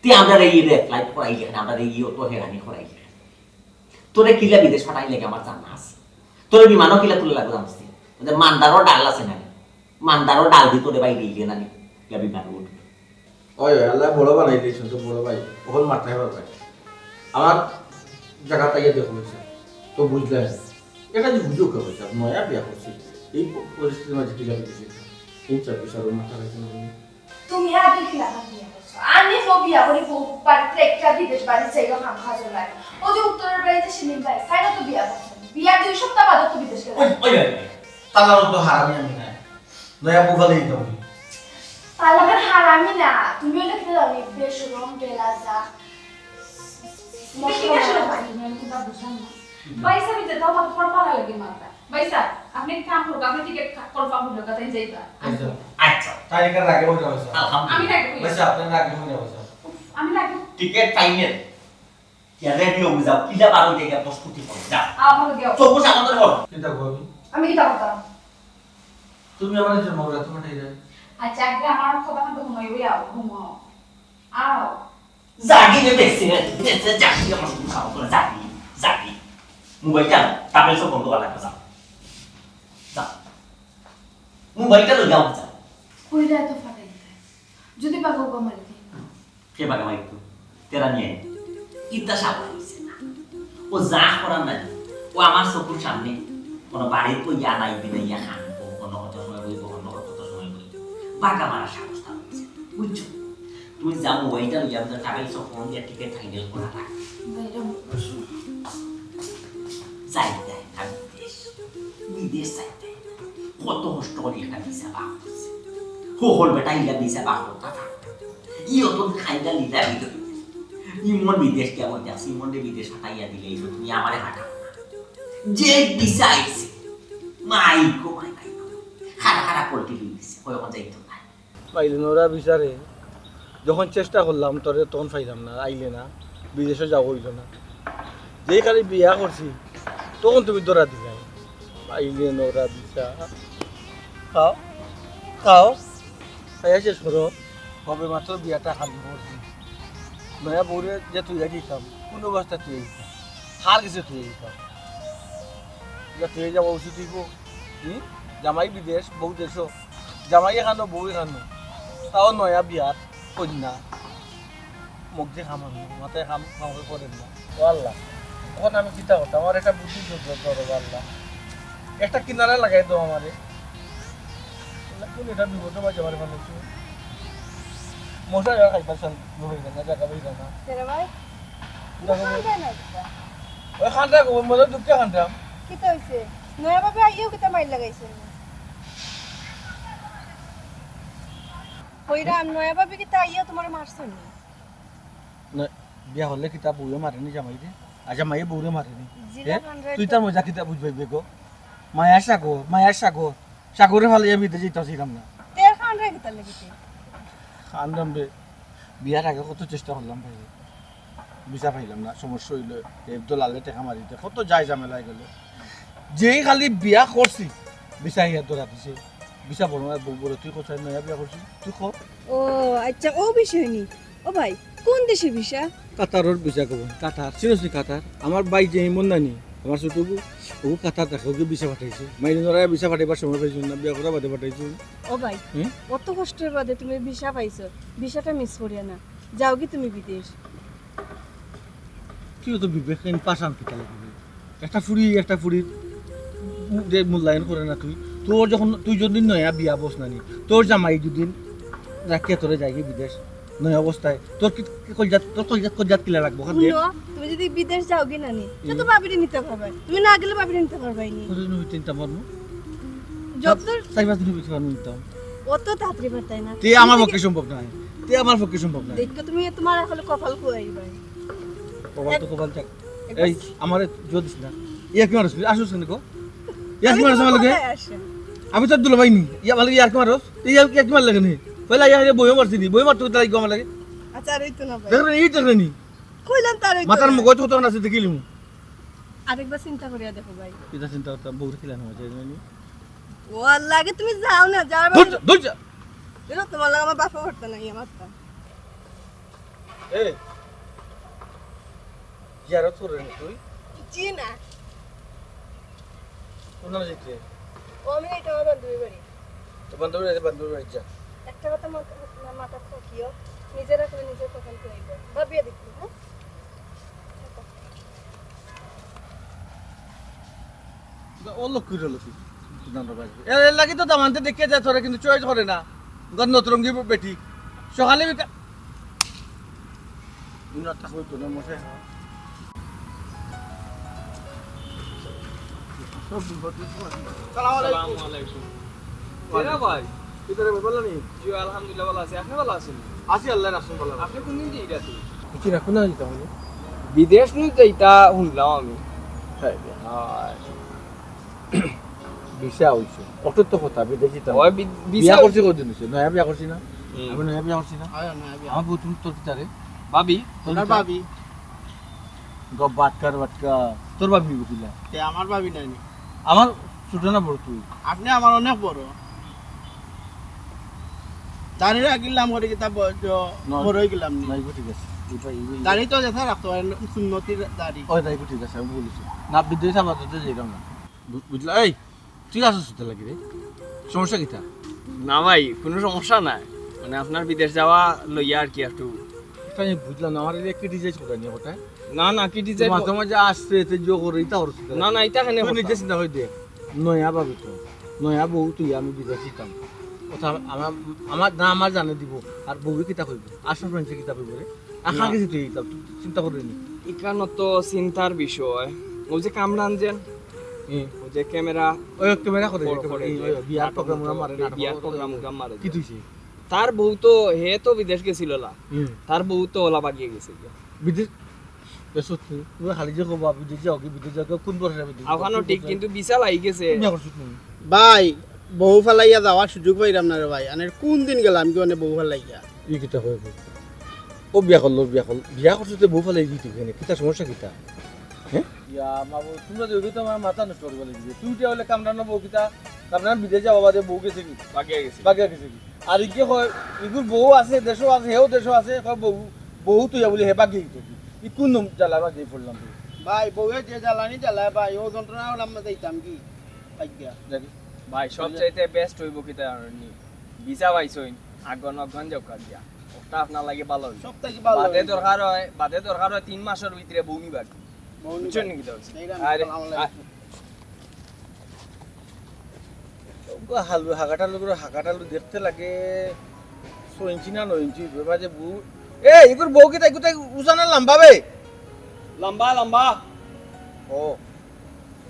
তে আমরা এই রেফ্লাইট করাইলে, আমরা এই অত হেরানি করাইলে, তোরে কিলা বিদেশ পাঠাই লাগে আমার জানা আছে। তোরে বিমানও কিলা তুলে লাগবে জানস তুই? তোদের মান্দারও ডাল আছে না? মান্দারও ডাল দি তোরে বাইরে ইয়ে না নি? ইয়া বিমান উঠবে। ওই, ওই, আল্লাহ বড় বানাই দিয়েছেন তো বড় ভাই। ওখানে মাথায় পারবে। আমার জায়গাটা ইয়ে দেখো হয়েছে। তো বুঝলেন? এটা যে বুঝো কেউ হয়েছে। নয়া বিয়া করছি। এই প-, পরিস্থিতির মাঝে কিলা বিদেশে। এই চাকরি সারো মাথা রাখে না। তুমি আগে কি লাগান বিয়া করছো? আমি তো বিয়া করি বউ বাড়িতে একটা বিদেশ বাড়ি চাইলো খাম খাজো লাগে। ও যে উত্তরের বাড়িতে সেলিম ভাই, তাই না তো বিয়া করছেন? বিয়ার দুই সপ্তাহ বাদে তো বিদেশ গেল। ওই, ওই, ওই, তালার তো হারামি আমি নাই। নয়া বউ ভালোই তো আমি। তালাকের হারামি না, তুমি হলে কি জানি, বেশরম, বেলাজা। এটা কি আসলে পারি না, আমি তো তা বুঝলাম না। ভাইসাব, আমি যেতাম, আমার তোমার পালা লাগে মাথা। ভাইসাব, আপনি এক কাম করুন, আপনি টিকিট কনফার্ম হইল, কথা যাইবা। আচ্ছা। আচ্ছা, তাই এখানে রাগে হয়ে যাবে স্যার। আলহামদুলিল্লাহ। আমি রাখবো। আচ্ছা, আপনার রাগে হয়ে যাবে স্যার। আমি রাখবো। টিকিট পাইলে ইয়া রেডি হয়ে যাও, কিলা বারো জায়গা প্রস্তুতি করো, যাও। আমার গেও। চব্বিশ আমাদের বলো। কিতা কবি? আমি কিতা করতাম? তুমি আমার যে মগরা তোমার এই যায়। আচ্ছা, আগে আমার কথা কিন্তু হুনাই হইয়া, হুনো। আও। জাগি রে বেশি রে, বেশি জাগি আমার শুধু খাওয়া করে জাগি, জাগি। মোবাইলটা তাপের সব বন্ধ করা লাগবে, যাও। যাও। মোবাইলটা লই যাও, যাও। কইরা এত ফাটাই দিতে। যদি পাগল গো মারি দিই। কে বাগা মারি তো? তেরা নিয়ে আয়। ইতা সাবান হইছে না। ও যা করার নাই, ও আমার চকুর সামনে কোনো বাড়ির কই ইয়া নাই বিনা ইয়া খান, ও অন্য কত সময় বইব, অন্য কত সময় বইব। বাগা মারা সাহস তার হইছে না, বুঝছো? তুমি যাও মোবাইলটা লইয়া ওদের টাকা ইসব ফোন দিয়ে টিকিট ফাইনাল করা রাখ। যাই যাই না বিদেশ, বিদেশ যাই যাই। কত কষ্ট করে একটা ভিসা বার করছে। হো হল বেটা ইলা ভিসা বার করতা থাক। ইও তো খাইদা লিলা ভিতরে। ইমন বিদেশ গিয়া বলতে আছে, ইমনরে বিদেশ হাতাইয়া দিলে এই তুমি আমারে হাঁটাও না। যে ভিসা আইছে, মাই গো মাই মাই গো। খারা খারা পল্টি লই দিছে, কই ওখান যাইতো না। পাইলে নোরা বিচারে যখন চেষ্টা করলাম তোরে তখন পাইলাম না, আইলে না, বিদেশে যাওয়া হইল না। যেই খালি বিয়া করছি তখন তুমি ধরা দিলাই। পাইলে নোরা বিচার। খাও, খাও, খাইয়া শেষ করো। হবে মাত্র বিয়াটা খালি করছি। নয়া বউরে যে তুই দিতাম, কোন অবস্থা তুই দিতাম, হার গেছে তুই দিতাম। যা তুই যাওয়া উচিত হইব। হুম? জামাই বিদেশ, বউ দেশও। জামাই এখানো, বউ এখানো। তাও নয়া বিয়ার কন্যা। মুখ দিয়ে খাম আনো, মাথায় খাম, খাম করে করেন না। ও আল্লাহ, এখন আমি কিতা করতাম? আমার একটা বুদ্ধি ধরো, ধরো, আল্লাহ। একটা কিনারা লাগাই দাও আমারে। কোন এটা বিপদে বাজে আমার মানুষ। মশা যাওয়া খাইবার সাল, ঘুরে না, জায়গা বই না। তেরে ভাই, জায়গা বই- যায় না কিতা? ওই খানটা, মনে দুঃখে খানটা। কিতা হইছে? নয়া ভাবে আইও কিতা মাইর লাগাইছে? কইরাম, নয়া ভাবে কিতা আইও তোমার মারছো নি? না, বিয়া হলে কিতা বউয়ে মারেনি জামাইরে? আর জামাইয়ে বউরে মারেনি? জিলা এ? খানরে তুই তার মজা কিতা বুঝবে বেগো? মায়া সাগর, মায়া সাগর। সাগরে ফালাইয়া বিদেশ যাইতাম চাইলাম না। তের খানরে কিতা লাগিতে? খানরাম রে, বিয়ার আগে কত চেষ্টা করলাম ভাই, ভিসা পাইলাম না, সমস্যা হইল। এই তো লালে টেকা মারিতে কত যায় ঝামেলা হয়ে গেল। যেই খালি বিয়া করছি, ভিসা ইয়া ধরা দিছে। ভিসা বড় না, বড় তুই কোথায় নয়া বিয়া করছিস? তুই কো। ও আচ্ছা, ও বিষয় নি। ও ভাই, কোন দেশে ভিসা? কাতারর ভিসা কব, কাতার। চিনস নি কাতার? আমার ভাই যে ইমন নানি, আমার ছোট বউ, ও কাতার থাকে, ওকে ভিসা পাঠাইছে। মাইরে নড়ায় ভিসা পাঠাইবার সময় পাইছে না, বিয়া করার বাদে পাঠাইছে। ও ভাই, হুম? অত কষ্টের বাদে তুমি ভিসা পাইছো, ভিসাটা মিস করিয়া না, যাওগি তুমি বিদেশ। তুই তো বিবেকহীন পাষাণ কিতা লাগবে? একটা ফুরি, একটা ফুরির যে মূল্যায়ন করে না তুই। তোর যখন, তুই যদি নয়া বিয়া বস না নি, তোর জামাই দুদিন রাখিয়া তোরে যাইগি বিদেশ। নয়া অবস্থায়। তোর কি, কি কলজাত, তোর কলজাত, কলজাত কিলা লাগবো? ওখান দিয়ে। হুনো, তুমি যদি বিদেশ যাওগি না নি, তে তো হুম। ভাবিরে নিতা পারবায়। তুমি না গেলে ভাবিরে নিতা পারবায় নি। কতদিন হইতে নিতাম পারবো? যত চার পাঁচ দিন হইতে পারবো নিতাম। অত তাড়াতাড়ি পারতায় না। তে আমার পক্ষে সম্ভব নায়। তে আমার পক্ষে সম্ভব নায়। দেখো তুমি তুমার আসলে কপাল খুয়াইবায়। কপাল তো কপাল থাক। এই, আমারে জোর দিস না। ইয়ার্কি মারস, আসস কেনে গো? ইয়ার্কি মারস আমার লগে? আমি তোর দুলাভাই নি। ইয়া, আমার লগে ইয়ার্কি মারস? তুই ইয়ার্কি মারলে কেনে? পয়লা ইয়া বইও মারছি নি, বইও মারতে কোথায় গো আমার লগে? আচ্ছা, আর অইতো না ভাই। দেখো, এই দেখো নি। কইলাম তার অইতো মাথার না। মগজ হতো না, সেটা কিলিমু। আরেকবার চিন্তা করিয়া দেখো ভাই। এটা চিন্তা করতাম, বউরে কিলা না যায় জানি। ও আল্লাহ, আগে তুমি যাও না, যাও। ধৈর্য, ধৈর্য। দেখো, তোমার লগে আমার বাপও করতে নাই, আমার তো। এ, জিয়ারত কররে নি তুই? জি না। কোন যাইতে? ও, আমি এটা আমার বান্ধবীর বাড়ি। তো বান্ধবীর বাড়ি, বান্ধবীর বাড়ি যা। একটা কথা মাথা, মাথাত রাখিও, নিজে রাখলে নিজের কপাল খুয়াইবে। ভাবিয়া দেখবি, হ্যাঁ? ও লক্ষ্মীর হলো কি? এর, এর লাগি তো দামান্তে দেখে যায় তোরা কিন্তু চয়েস করে না। গন্ধ তরঙ্গি বেটি। সকালে বিকা-, ইনো থাকবে তো না মশাই। সালাম আলাইকুম। সালাম আলাইকুম। এরা ভাই? ভিতরে ভাই, ভালা নি? জি, আলহামদুলিল্লাহ, ভালা আছি। আপনি ভালা আছেন? আছি, আল্লাহর রাসুল ভালা। আপনি কোন দিন দিয়ে এটা আছেন? বুঝছি না, কোন দিন দিতে হবে? বিদেশ নিয়ে তো এটা শুনলাম আমি। হ্যাঁ। হ্যাঁ। ভিসা হইছে। অত তো কথা, বিদেশ যাইতাম। ওই বি-, ভিসা বিয়া করছি কতদিন হইছে? নয়া বিয়া করছি না? হুম। আমি নয়া বিয়া করছি না? হ্যাঁ, নয়া বিয়া। আমার বউ তুমি তোর কিতা রে? ভাবি। তোর ওনার কিতা? ভাবি। গো বাটকার বাটকা। তোর ভাবি হইব কিলা? তে আমার ভাবি নাইনি। আমার ছোট না বড় তুই? আপনি আমার অনেক বড়। দাড়ি রাখিলাম করে কিতা ব-, জ-, না, বড় হয়ে গেলাম নি। না, এগুলো ঠিক আছে। এটা, এগুলো দাড়ি তো যেটা রাখতে পারেন, সুন্নতির দাড়ি। ওই, না, এগুলো ঠিক আছে, আমি বলেছি। না, বিদেশ আবার তো যেতাম না। বু-, বুঝলা? এই, তুই আসছিস কোথা লাগি রে? সমস্যা কিতা? না ভাই, কোনো সমস্যা নাই। মানে, আপনার বিদেশ যাওয়া লইয়া আর কি একটু। এটা আমি বুঝলাম না, আমার এটা criticize করে নিয়ে ওটা। না, না, criticize মাঝে মাঝে আসছে, এতে জো করে, এটা ওর সাথে। না, না, এটা কেন তুই কথা? নিজে চিন্তা করে দেখ। নয়া ভাবি তো, নয়া বউ তুই আমি বিদেশ যাইতাম। কথা আমার, আমার না আমার জানে দিব, আর বউয়ে কিতা কইব? আশপাশ মানুষে কিতা কইব রে? আখা না। গেছি তুই এইটা, তুই চিন্তা করলি নি? ইখানো তো চিন্তার বিষয়। ওই যে কামরান যেন, হুম। ওই যে ক্যামেরা ওই ক্যামেরা করে, বড় এটা করে করে, এই, যে ওই বিয়ার নাটক প্রোগ্রাম মতো, ওরা মারে, নাটক বিয়ার করে। প্রোগ্রাম ওরা মারে। কি তুইছে? তার বউ তো, হে তো বিদেশ গেছিল লা। হুম। তার বউ তো ওলা বাগিয়ে গেছে গিয়া। বিদেশ? এ সত্যি, তুমি খালি যে কবা, বিদেশ যাও কি, বিদেশ যাও কি, কোন বয়সে বিদেশ যাও? ওখানো কোন ঠিক, বয়সে? কিন্তু ভিসা লাগি গেছে। তুমি এখন শুধু ভাই, বউ ফালাইয়া যাওয়ার সুযোগ পাইলাম না রে ভাই। আনের কোন দিন গেলাম কি মানে বউ ফালাইয়া? ই কিতা কয় বউ? ও বিয়া করলো, বিয়া করলো। বিয়া করছো তো বউ ফালাই দিতে কেনে? কিতা সমস্যা কিতা? হ্যাঁ? ইয়া, মা বউ, তোমরা যে ওইগুলো তো আমার মাথা নষ্ট করে বলে দিবে। তুই উঠে হলে কামরানো বউ কিতা? কামরান বিদেশ যাওয়া বাদে বউ গেছে কি? বাগিয়া গেছে। বাগিয়া গেছে কি? আর ইকে কয়, ইগুর বউ আছে, দেশও আছে, হেও দেশও আছে, কয় বউ, বউ তুই বলে হে বাগিয়ে দিত কি? ই কোন নম-, জ্বালা বাগিয়ে পড়লাম তুই? ভাই, বউয়ে যে জ্বালানি জ্বালায় ভাই, ও যন্ত্রণা হলাম না যাইতাম কি? বাগিয়া। দেখি। ভাই, সবচাইতে বেস্ট হইব কিতা জানো নি? ভিসা পাইছইন, আগন অগন যাও কাজিয়া। ওটা আপনার লাগে ভালো হইব। সব থাকি ভালো বাদে হইব। দরকার হয়, বাদে দরকার হয় তিন মাসের ভিতরে বউ নিবা। বউ নিবা। বুঝছেন নি কিতা বলছি? এইটা আমি আরে, সালাম আলাইকুম। আ-, ওগো হালু, হাগাটালু করে হাগাটালু দেখতে লাগে ছয় ইঞ্চি না নয় ইঞ্চি, ওর মাঝে বউ। এ, ইগুর বউ কিতা, ইগুর তো উজানা লম্বা বে। লম্বা, লম্বা। ও,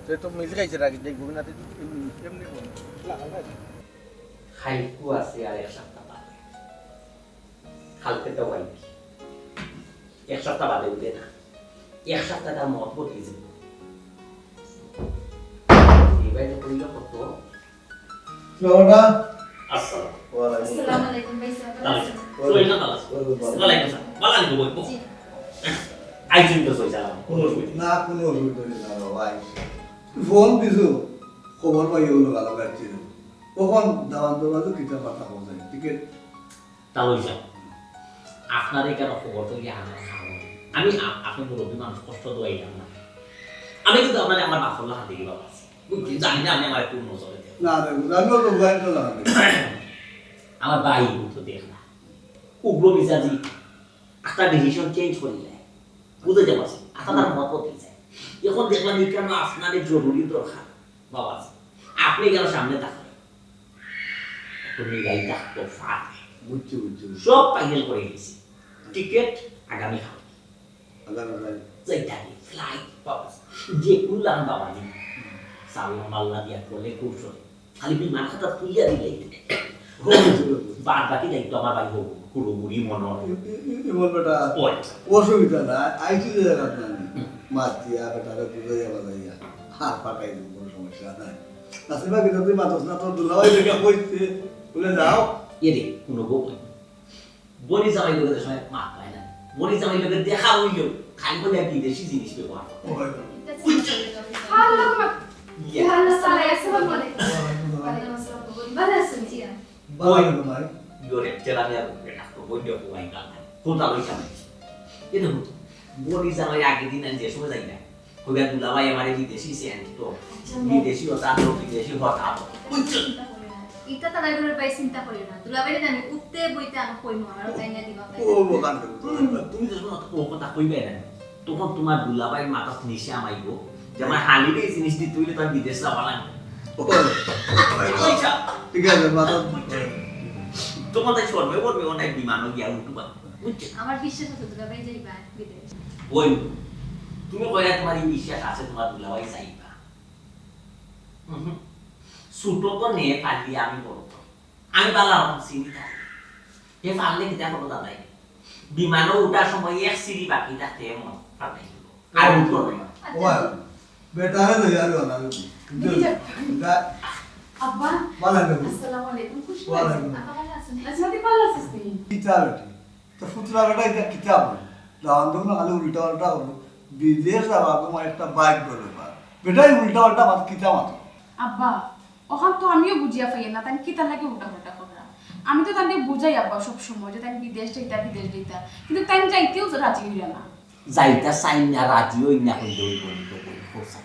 সে তো মিল খাইছে রাখি, যে ঘুমিনাতে এমনি, এমনি ঘুম। না, না। খাইকু আছে আর এক সপ্তাহ বাদে। কালকে তো ওয়াইফ। এক সপ্তাহ বাদে উঠে না। এক সপ্তাহ তার মত বদলি যাবে। এই বাইরে কইল কত? বাবাটা? আসসালাম। ওয়ালাইকুম আসসালামু আলাইকুম ভাই সাহেব, ভালো আছেন? ওয়ালাইকুম। ওয়ালাইকুম আসসালাম। ওয়ালাইকুম আসসালাম। ভালো আছেন? জি। আইজুন তো সই সালাম। কোনো অসুবিধা নেই। না, কোনো অসুবিধা নেই, না, বাবা, আইসি। তুই ফোন দিছো, খবর পাই হলো, ভালো কাটছে না। কখন দাওয়াত দেওয়া তো কিতা কথা বলছে? টিকিট তা লই যাও। আপনার এই কেন খবর তো গিয়ে আমার খাওয়া? আমি আ-, আপনি মুরব্বী মানুষ, কষ্ট দোয়াইলাম না। আমি কিন্তু আপনার আমার বাপর হাতে গিয়ে বাবা আছি। বুঝছি, জানি না আপনি আমার কোন নজরে দেন। না, না, জানো তো, জানি তো, জানি। আমার ভাই তো দেখ না। উগ্র মিজাজি একটা ডিসিশন চেঞ্জ করিলে। বুঝতে পারছি। আপনার মত দিয়ে যায়। এখন দেখলাম এই কেন আপনার এক জরুরি দরকার। বাবা, আপনি কেন সামনে থাকলেন? তুমি গাড়ি থাকতো ফাঁক। বুঝছি, বুঝছি, বুঝছি। সব ফাইনাল করে গেছি। টিকিট আগামীকাল। আগামীকাল। যাইতাম, ফ্লাইট পাওয়া যায়। যে কুলান বাবা নি। সালাম আল্লাহ দিয়া করলে কৌশল। খালি বিমান খাতা তুলিয়া দিলে। বাদ বাকি দায়িত্ব আমার ভাই হবো। পুরোপুরি মনে হয়। ই-, ই-, ই-, ইমন বেটা, ওই। অসুবিধা না, আইছি যে জায়গা না। হুম। মাতিয়া বেটারে বুঝাইয়া বাজাইয়া। আর পাঠাই দিব, কোনো সমস্যা নাই। নাসিমা, কিন্তু তুই মাতস না, তোর দুলাভাই দেখা হইছে। বলে যাও। এ রে, কোনো গো বনি জামাই লগে যে সময় মাত পায় না। বনি জামাই লগে দেখা হইল, খালি বলে বিদেশি জিনিস ব্যবহার করে। ওই। বুঝছো? আল্লাহ আকবার। ইয়া। আল্লাহ, আসসালামু আলাইকুম। ওয়ালাইকুম আসসালাম। ওয়ালাইকুম আসসালাম। বনি, ভালো আছেন? জি। ভালো আছি ভাই। ইয়োরে, চেলা মিয়া, বেটা, তো বই দিয়ে কোয়াই কাম নাই। কোনটা লই যাবে? এটা হতো। বনি জামাই আগের দিন আমি যে সময় যাই না, কইবা, "দুলাভাই আমারে বিদেশি সেন্ট তো, আচ্ছা, বিদেশি হতা তো, বিদেশি হতা তো।" বুঝছো? চিন্তা করিও না। ইটা তারা এগুলোর ভাই চিন্তা করিও না। দুলাভাইরে আমি উঠতে বইতে আমি কইমু, আমার তাই না দিবা, তাই না। ও, ও, কান ধরো, তুমি যখন অত ও কথা কইবে না, তখন তোমার দুলাভাইর মাথাত নিশা মাইবো যে আমার হালিরে এই জিনিস দিতে হইলে তার বিদেশ যাওয়া লাগবে। ও, ও, ও, আচ্ছা। ঠিক আছে, মাথা তখন তাই সরবে, করবে, অনেক বিমানও গিয়া উঠবা। বুঝছো? আমার বিশ্বাস আছে দুলাভাই যাইবা বিদেশ। ওই, তুমি কইরা তোমার এই বিশ্বাস আছে তোমার দুলাভাই যাইবা? হুম। ছোট তো নে পারলি আমি বড় তো। আমি বালা হম চিনি তাই। হে পারলে কিতা করবো দাদাই? বিমানও উঠার সময় এক সিঁড়ি বাকি থাকতে এমন পারলে। আর উঠবো না। আচ্ছা। ওয়া, বেটারে লই আর না। দেখি যাক। দা-, আব্বা। বালা লাগবে। আসসালামু আলাইকুম। খুশি ওয়ালাইকুম। আব্বা ভালো আছেন? আচ্ছা, তুই ভালো আছিস নি? কিতা বেটি? তো ফুতরা বেটা এটা কিতা বলে? দাওয়ান দেবো না, খালি উল্টা পাল্টা বলো। বিদেশ যাওয়া তোমার একটা ভাগ্যর ব্যাপার। বেটাই উল্টা পাল্টা মাত কিতা মাত? আব্বা, ওখান তো আমিও বুঝিয়া পাই না, তাই কিতা লাগে উল্টা পাল্টা কররা। আমি তো তাকে বুঝাই আব্বা সব সময় যে তাই বিদেশ যাইতা, বিদেশ যাইতা, কিন্তু তাই যাইতেও রাজি হইল না। যাইতা চাই না, রাজি হই না, হইলে হইব নি তো কই, হোসা।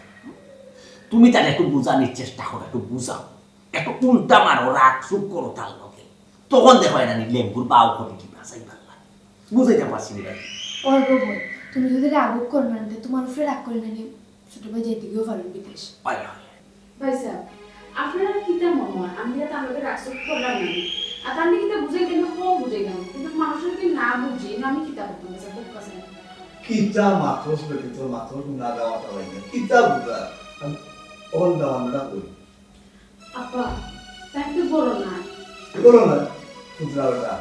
তুমি তার একটু বুঝানোর চেষ্টা করো, একটু বুঝাও, একটু উল্টা মারো, রাগ সুখ করো তার লগে। তখন দেখো এটা নি লেম্বুর বাউ করে কি বাঁচাই পারলা। বুঝাইতে পারছি না ভাই। ওই গো বোন, তুমি যদি রাগ করো না, তে তোমার উপরে রাগ করি না নি, ছোট ভাই যাইতে গিয়েও পারেন বিদেশ। হয়, হয়। ভাই সাহেব, আপনারা কিতা মনে হয়? আমি কিতা তার লগে রাগ সুখ করলাম না? আর তার কিতা বুঝাই দেন, কম বুঝাই দেন। কিন্তু মানুষের কি না বুঝি, না আমি কিতা করতাম, ভাই সাহেব, খুব কাছে। কিতা মাতস বেটি, তোর মাতস না দেওয়া চালাই না। কিতা বুঝা? আমি অন দেওয়া না করি। আব্বা, তাই তো বড় না। বড় না, পুত্রা বেটা।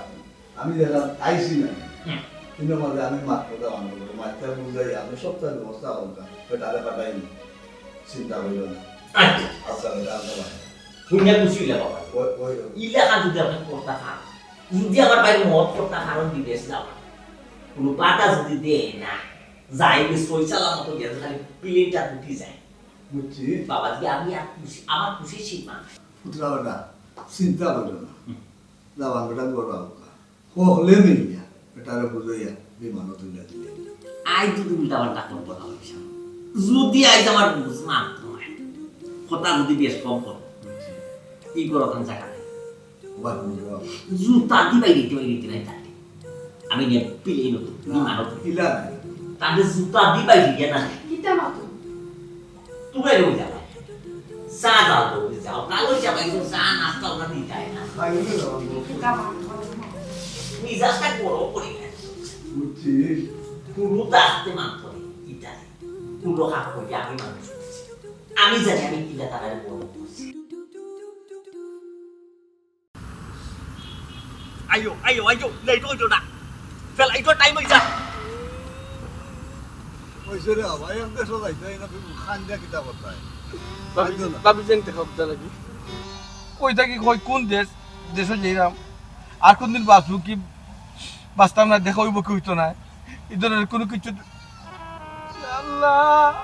আমি যেটা আইছি না, হুম। কিন্তু মাঝে আমি মাত্র দেওয়া না করি। মাত্র বুঝাই, আমি সব তার ব্যবস্থা করতাম। বেটারে পাঠাইনি। চিন্তা করিও না। আচ্ছা। আচ্ছা, বেটা, আমি দেওয়া। হুনিয়া খুশি হইলা বাবা। ওই, ওই, ওই। ইলাখান যদি আপনি করতা পারেন, যদি আমার ভাই মত করতা পারেন বিদেশ যাওয়া, কোনো বাধা যদি দেয় না, যাই গিয়া সই সালামত গিয়া খালি প্লেনটা উঠি যায়। বুঝছি। বাবা, যদি আমি আর খুশি, আমার খুশি সীমা। পুত্রা বেটা, চিন্তা করিও না। হুম। যাওয়ার বেটা বড় হোক। হকলে মিলিয়া, বেটারে বুঝাইয়া, বিমানও তুলিয়া দিলে। আই যদি উল্টা পাল্টা করবো না, অইছে। যদি আইজ আমার বুঝ মানতো না, কথা যদি বেশ কম করো, এই করো ওখান জায়গা নেই। ওবা, বুঝলাম। জুতা দি বাইরে দিতে বাইরে দিতে নাই তাকে। আমি নিয়ে পিলে নতুন, না, বিমানও তো। ইলা নাই। তাহলে জুতা দি বাইরে দিয়ে না। কিতা মাতো? তুমি রয়ে যাবে। চা দাও তো, যাও। কালো চা ভাই, চা নাস্তা ওরা দিয়ে যায় না। খাই হইলে যাও। মিজাজটা গরম করে গেছে। বুঝছি। পুরো দাঁতে মান করে, ইটা। পুরো হাত করে আমি মানুষ করছি। আমি জানি আমি কিলা তারা গরম করছি। আইও, আইও, আইও, লেট অইতো না। ফেলাইতো টাইম অইছে। অইছে রে বাবা, এক দেশও যাইতে হয় না, তুমি খান দিয়া কিতা করতায়? ভাবি, আইতো না। ভাবি জানতে খাওয়া লাগি। কই থাকি কই কোন দেশ, দেশে যাইরাম। আর কোন দিন বাঁচবো কি বাঁচতাম না, দেখা অইবো কি অইতো না। এই ধরনের কোনো কিছু আল্লাহ!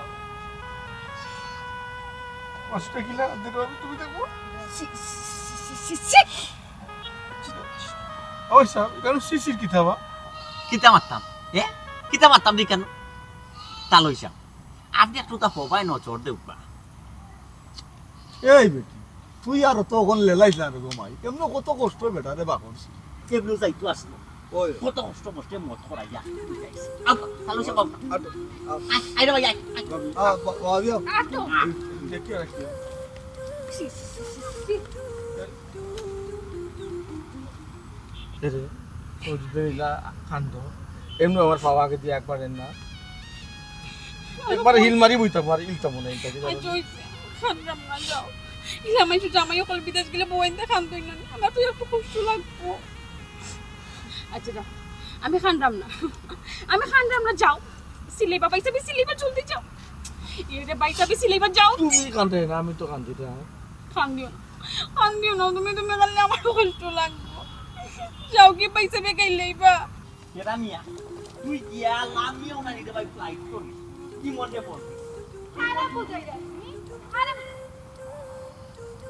কষ্ট কিলা দিল আমি তুমি দেখো। ছি, ছি, ছি, ছি, ছি, ছি। ওই সাহেব, কেন শিশির কিতা বা? কিতা মারতাম? এ? কিতা মারতাম দি কেন? তা লইছাম। আপনি একটু তা হবায় নজর দেউবা। এই বেটি, তুই আর অত অখন লেলাইস না রে গো মাই। এমনে কত কষ্ট বেটারে বাকরছি। এমনে যাইতো আসলো। ওই। কত কষ্ট মষ্টে মত করাইয়া। আও, তাহলে সে বাবু। আট, আট। আয়, আয় রে ভাই, আয়, আয়। আ, বা-, বাবা দিও। আটো। দেখি আর কি। ছি, ছি, ছি, ছি, ছি। এরে, ও যদি ইলা কান্দ, এমনি আমার পাও আগে দিয়া একবার এর না। একবার হিল মারি বইতাম আর ইলতাম না, ইলতাম না। আচ্ছা, ওই কান্দরাম না, যাও। ইলা মাইশু জামাই অকল বিদেশ গেলে বউ আনতে কান্দইন না। আমার তো একটু কষ্ট লাগবো। আচ্ছা, যাও। আমি কান্দরাম না। আমি কান্দরাম না, যাও। সিলাইবা, ভাইসাবে সিলাইবা, জলদি যাও। এরে ভাইসাবে সিলাইবা, যাও। তুমি কান্দরায় না, আমি তো কান্দি না। কান্দিও না। কান্দিও না, তুমি, তুমি কান্দলে আমার কষ্ট লাগবো। যাও গি ভাইসাবে গাইলাইবা। কেরা মিয়া, তুই গিয়া লামিয়া উনানি দে ভাই ফ্লাইট করিস। কি মনে পড়ে? আরে বুঝাই যাস নি? আরে,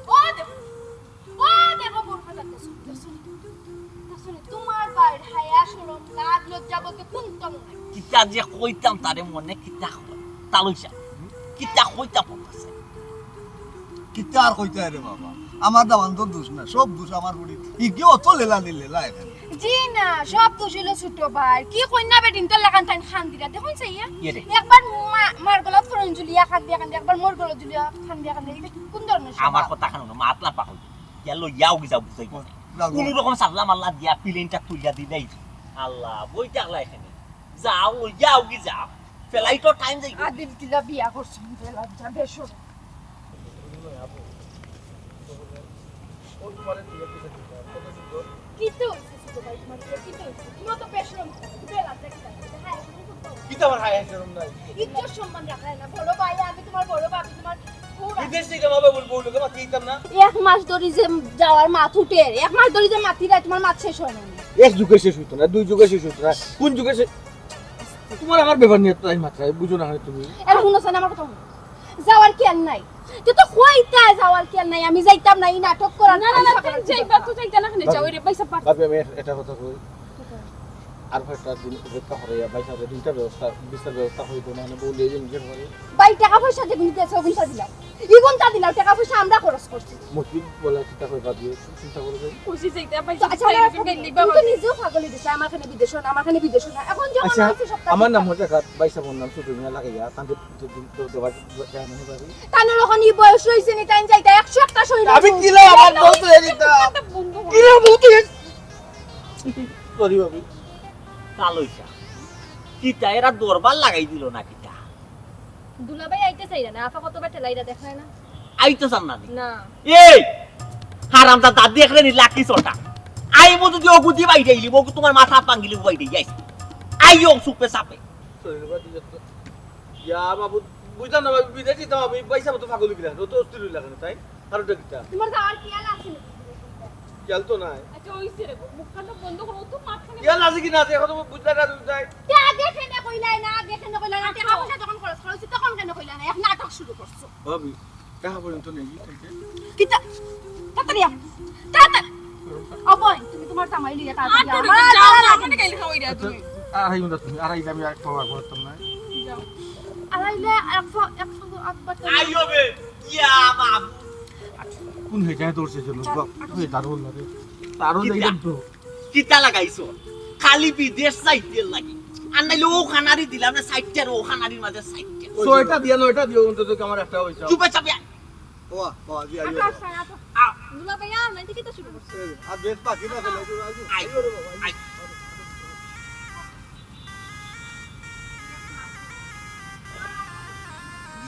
ও দে-, ও দেখো বোরখা লাগতেছে, দেখছো নি? দেখছো নি? তোমার ভাইর হায়া শরম, লাজ লজ্জা বলতে কুন্তা নাই। কিতা যে কইতাম তারে মনে, কিতা কই? তালই সাব, কিতা কইতাম ওর কাছে? কিতা আর কইতায় রে বাবা? আমার দামান্দর দোষ না, সব দোষ আমার ফুড়ির। ই কি অত লেলা নি লেলা এখানে? জি না, সব দোষ অইলো ছোট ভাইর। কি কইন্যা বেটিন্তর লাখান তাইন কান্দিরা, দেখইন চাইয়া। ইয়ে রে। একবার মা-, মার গলাত ফড়ইন ঝুলিয়া কান্দিয়া কান্দিয়া, একবার মোর গলাত ঝুলিয়া কান্দিয়া কান্দিয়া। ইটা কোন ধরনের আমার স্বভাব? কথা খানো না, মাত না পাকো। গেল ইয়াও কি যাও বুঝাই। যাও, যাও। কোন রকম সাল্লা মাল্লা দিয়া প্লেনটা তুলিয়া দিলাই। আল্লাহ, বই থাকলা এখানে। যাও, লইয়া আও কি যাও। ফ্লাইটর টাইম যাই। আদিল কিলা বিয়া করছইন, বেলা যা বেশরম। কিতা অইছে ছোট ভাই তোমার? কিতা অইছে? তোমার তো বেশরম, বেলা দেখতে। কিতা আবার হায় শরম নাই? ইজ্জত সম্মান রাখা না। বড় ভাই, আমি তোমার বড় ভাবি, তোমার বউ রাখি। বিদেশ থেকে বাবা বলবো, লোকে মাতিয়ে দিতাম না। এক মাস ধরি যে যাওয়ার মাত উঠে, এক মাস ধরি যে মাতি দেয়, তোমার মাত শেষ হয় না। এক যুগে শেষ হইতো না, দুই যুগে শেষ হইতো না, কোন যুগে শেষ? তোমার আমার ব্যাপার নিয়ে তাই মাত্রায় বুঝো না হয় তুমি। আরে হুনো, শোনো আমার কথা হুনো। যাওয়ার খেয়াল নাই। তুই তো কইতা যাওয়ার খেয়াল নাই, আমি যাইতাম না, এই নাটক করার না, না, না, পয়সা তুই করার যাইবা, চিন্তা। তুই যাইতা না, কেনে যাও, এরে পয়সা পাঠ। ভাবি, আমি এ-, এটা কথা কই। আর কয়েকটা দিন অপেক্ষা করে, ভাই সাহেব, দুইটা ব্যবস্থা, বিস্তার ব্যবস্থা হইতো না, মানে, বলে এই যে নিজের ঘরে। ভাই, টাকা পয়সা যেগুলো দিয়েছে, ওগুলো দিলাম। ইগুন তা দিলাম, টাকা পয়সা আমরা খরচ করছি। মসজিদ বলে চিন্তা করে বাদ দিয়ে, চিন্তা করে দেয়। খুশি যাইতে পাই, তো আচ্ছা, আমার একটা কথা, তুমি তো নিজেও পাগল হয়ে গেছো, আমার খানে বিদেশ না, আমার খানে বিদেশ না। এখন যখন আচ্ছা, হয়েছে সব আমার নাম হচ্ছে কার, ভাই সাহেব, ওর নাম ছোট মিয়া লাগাইয়া, তাদের তো, তো, তো, দেওয়া যায় না, ভাবি। তানোর এখন এই বয়স হয়েছে নি, তাই যাইতে একশো একটা শরীর আমি আছে। কিলা আমার বলতে যাই তা? বন্ধু কিলা বলতে যাই? সরি, ভাবি। কালো ইশা। কিতা এরা দরবার লাগাই দিল না কিতা? দুলাভাই আইতে চাইরা না, আফা কতবার ঠেলাইরা দেখায় না। আইতে চান না নি? না। এই! হারামজাদা দেখলে নি লাকি চটা। আইমু যদি অগুদি বাইরে আইলি, বউ তোমার মাথা ভাঙ্গিলে বাইরে যাইস। আইও চুপে চাপে। শরীর বাদ দিয়ে তো। ইয়া বাবু, বুঝলাম না, ভাই, বিদেশ যেতাম আমি, পয়সা মতো ফাগল গিলা, ও তো অস্থির হইলা কেন, তাই? আর ওটা কিতা? তোমার যাওয়ার খেয়াল আছে না? খেয়াল তো নাই। আচ্ছা, ওই সে রে, মুখখানটা বন্ধ করো, তো মাঝখানে খেয়াল আছে কি না আছে, এখন তো বুঝলা না, তুমি তাই? তে আগে কেন কইলাই না, আগে কেন কইলাই না? টাকা পয়সা যখন খরচ করা হয়েছে, তখন কেন কইলাই না? এক নাটক শুরু করছো। ভাবি, টাকা পর্যন্ত নেই, ঠিক আছে? কিতা? তাড়াতাড়ি আও, তাড়াতাড়ি। ও বোন, তুমি তোমার জামাই লইয়া তাড়াতাড়ি যাও, আও। তাড়াতাড়ি আমার যাও, তাড়া না, লাগে। আমার কাইলে খাওয়াই দেয়া তুমি। আড়াই ঘন্টা তুমি, আড়াই ঘন্টা আমি এক পাওয়া করতাম না। যাও। আড়াইলে এক ফ-, এক ফ-, এক ফ-, আইও বে, ইয়া বাবু। কোন হয়ে যায় দৌড়ছে জন্য? বাপ, তুই দারুণ লাগে। দারুণ কিতা? একদম তো। কিতা লাগাইছো? খালি বিদেশ যাইতে লাগি। আর নাইলে ও খানারি দিলাম না, সাইটটার ও খানারির মাঝে সাইটটা। ছয়টা দিয়া নয়টা দিও, অন্তত আমার একটা হইছে। চুপে চাপে আয়। বাবা, বাবা, জি, আইও। আচ্ছা, আচ্ছা, আচ্ছা। আ- দুলা ভাইয়া, নাইলে কিতা শুরু করছো? এ, আর বেশ বাকি না, ফেলে দিও, আইও। আই, আইও রে বাবা, আইও। আই।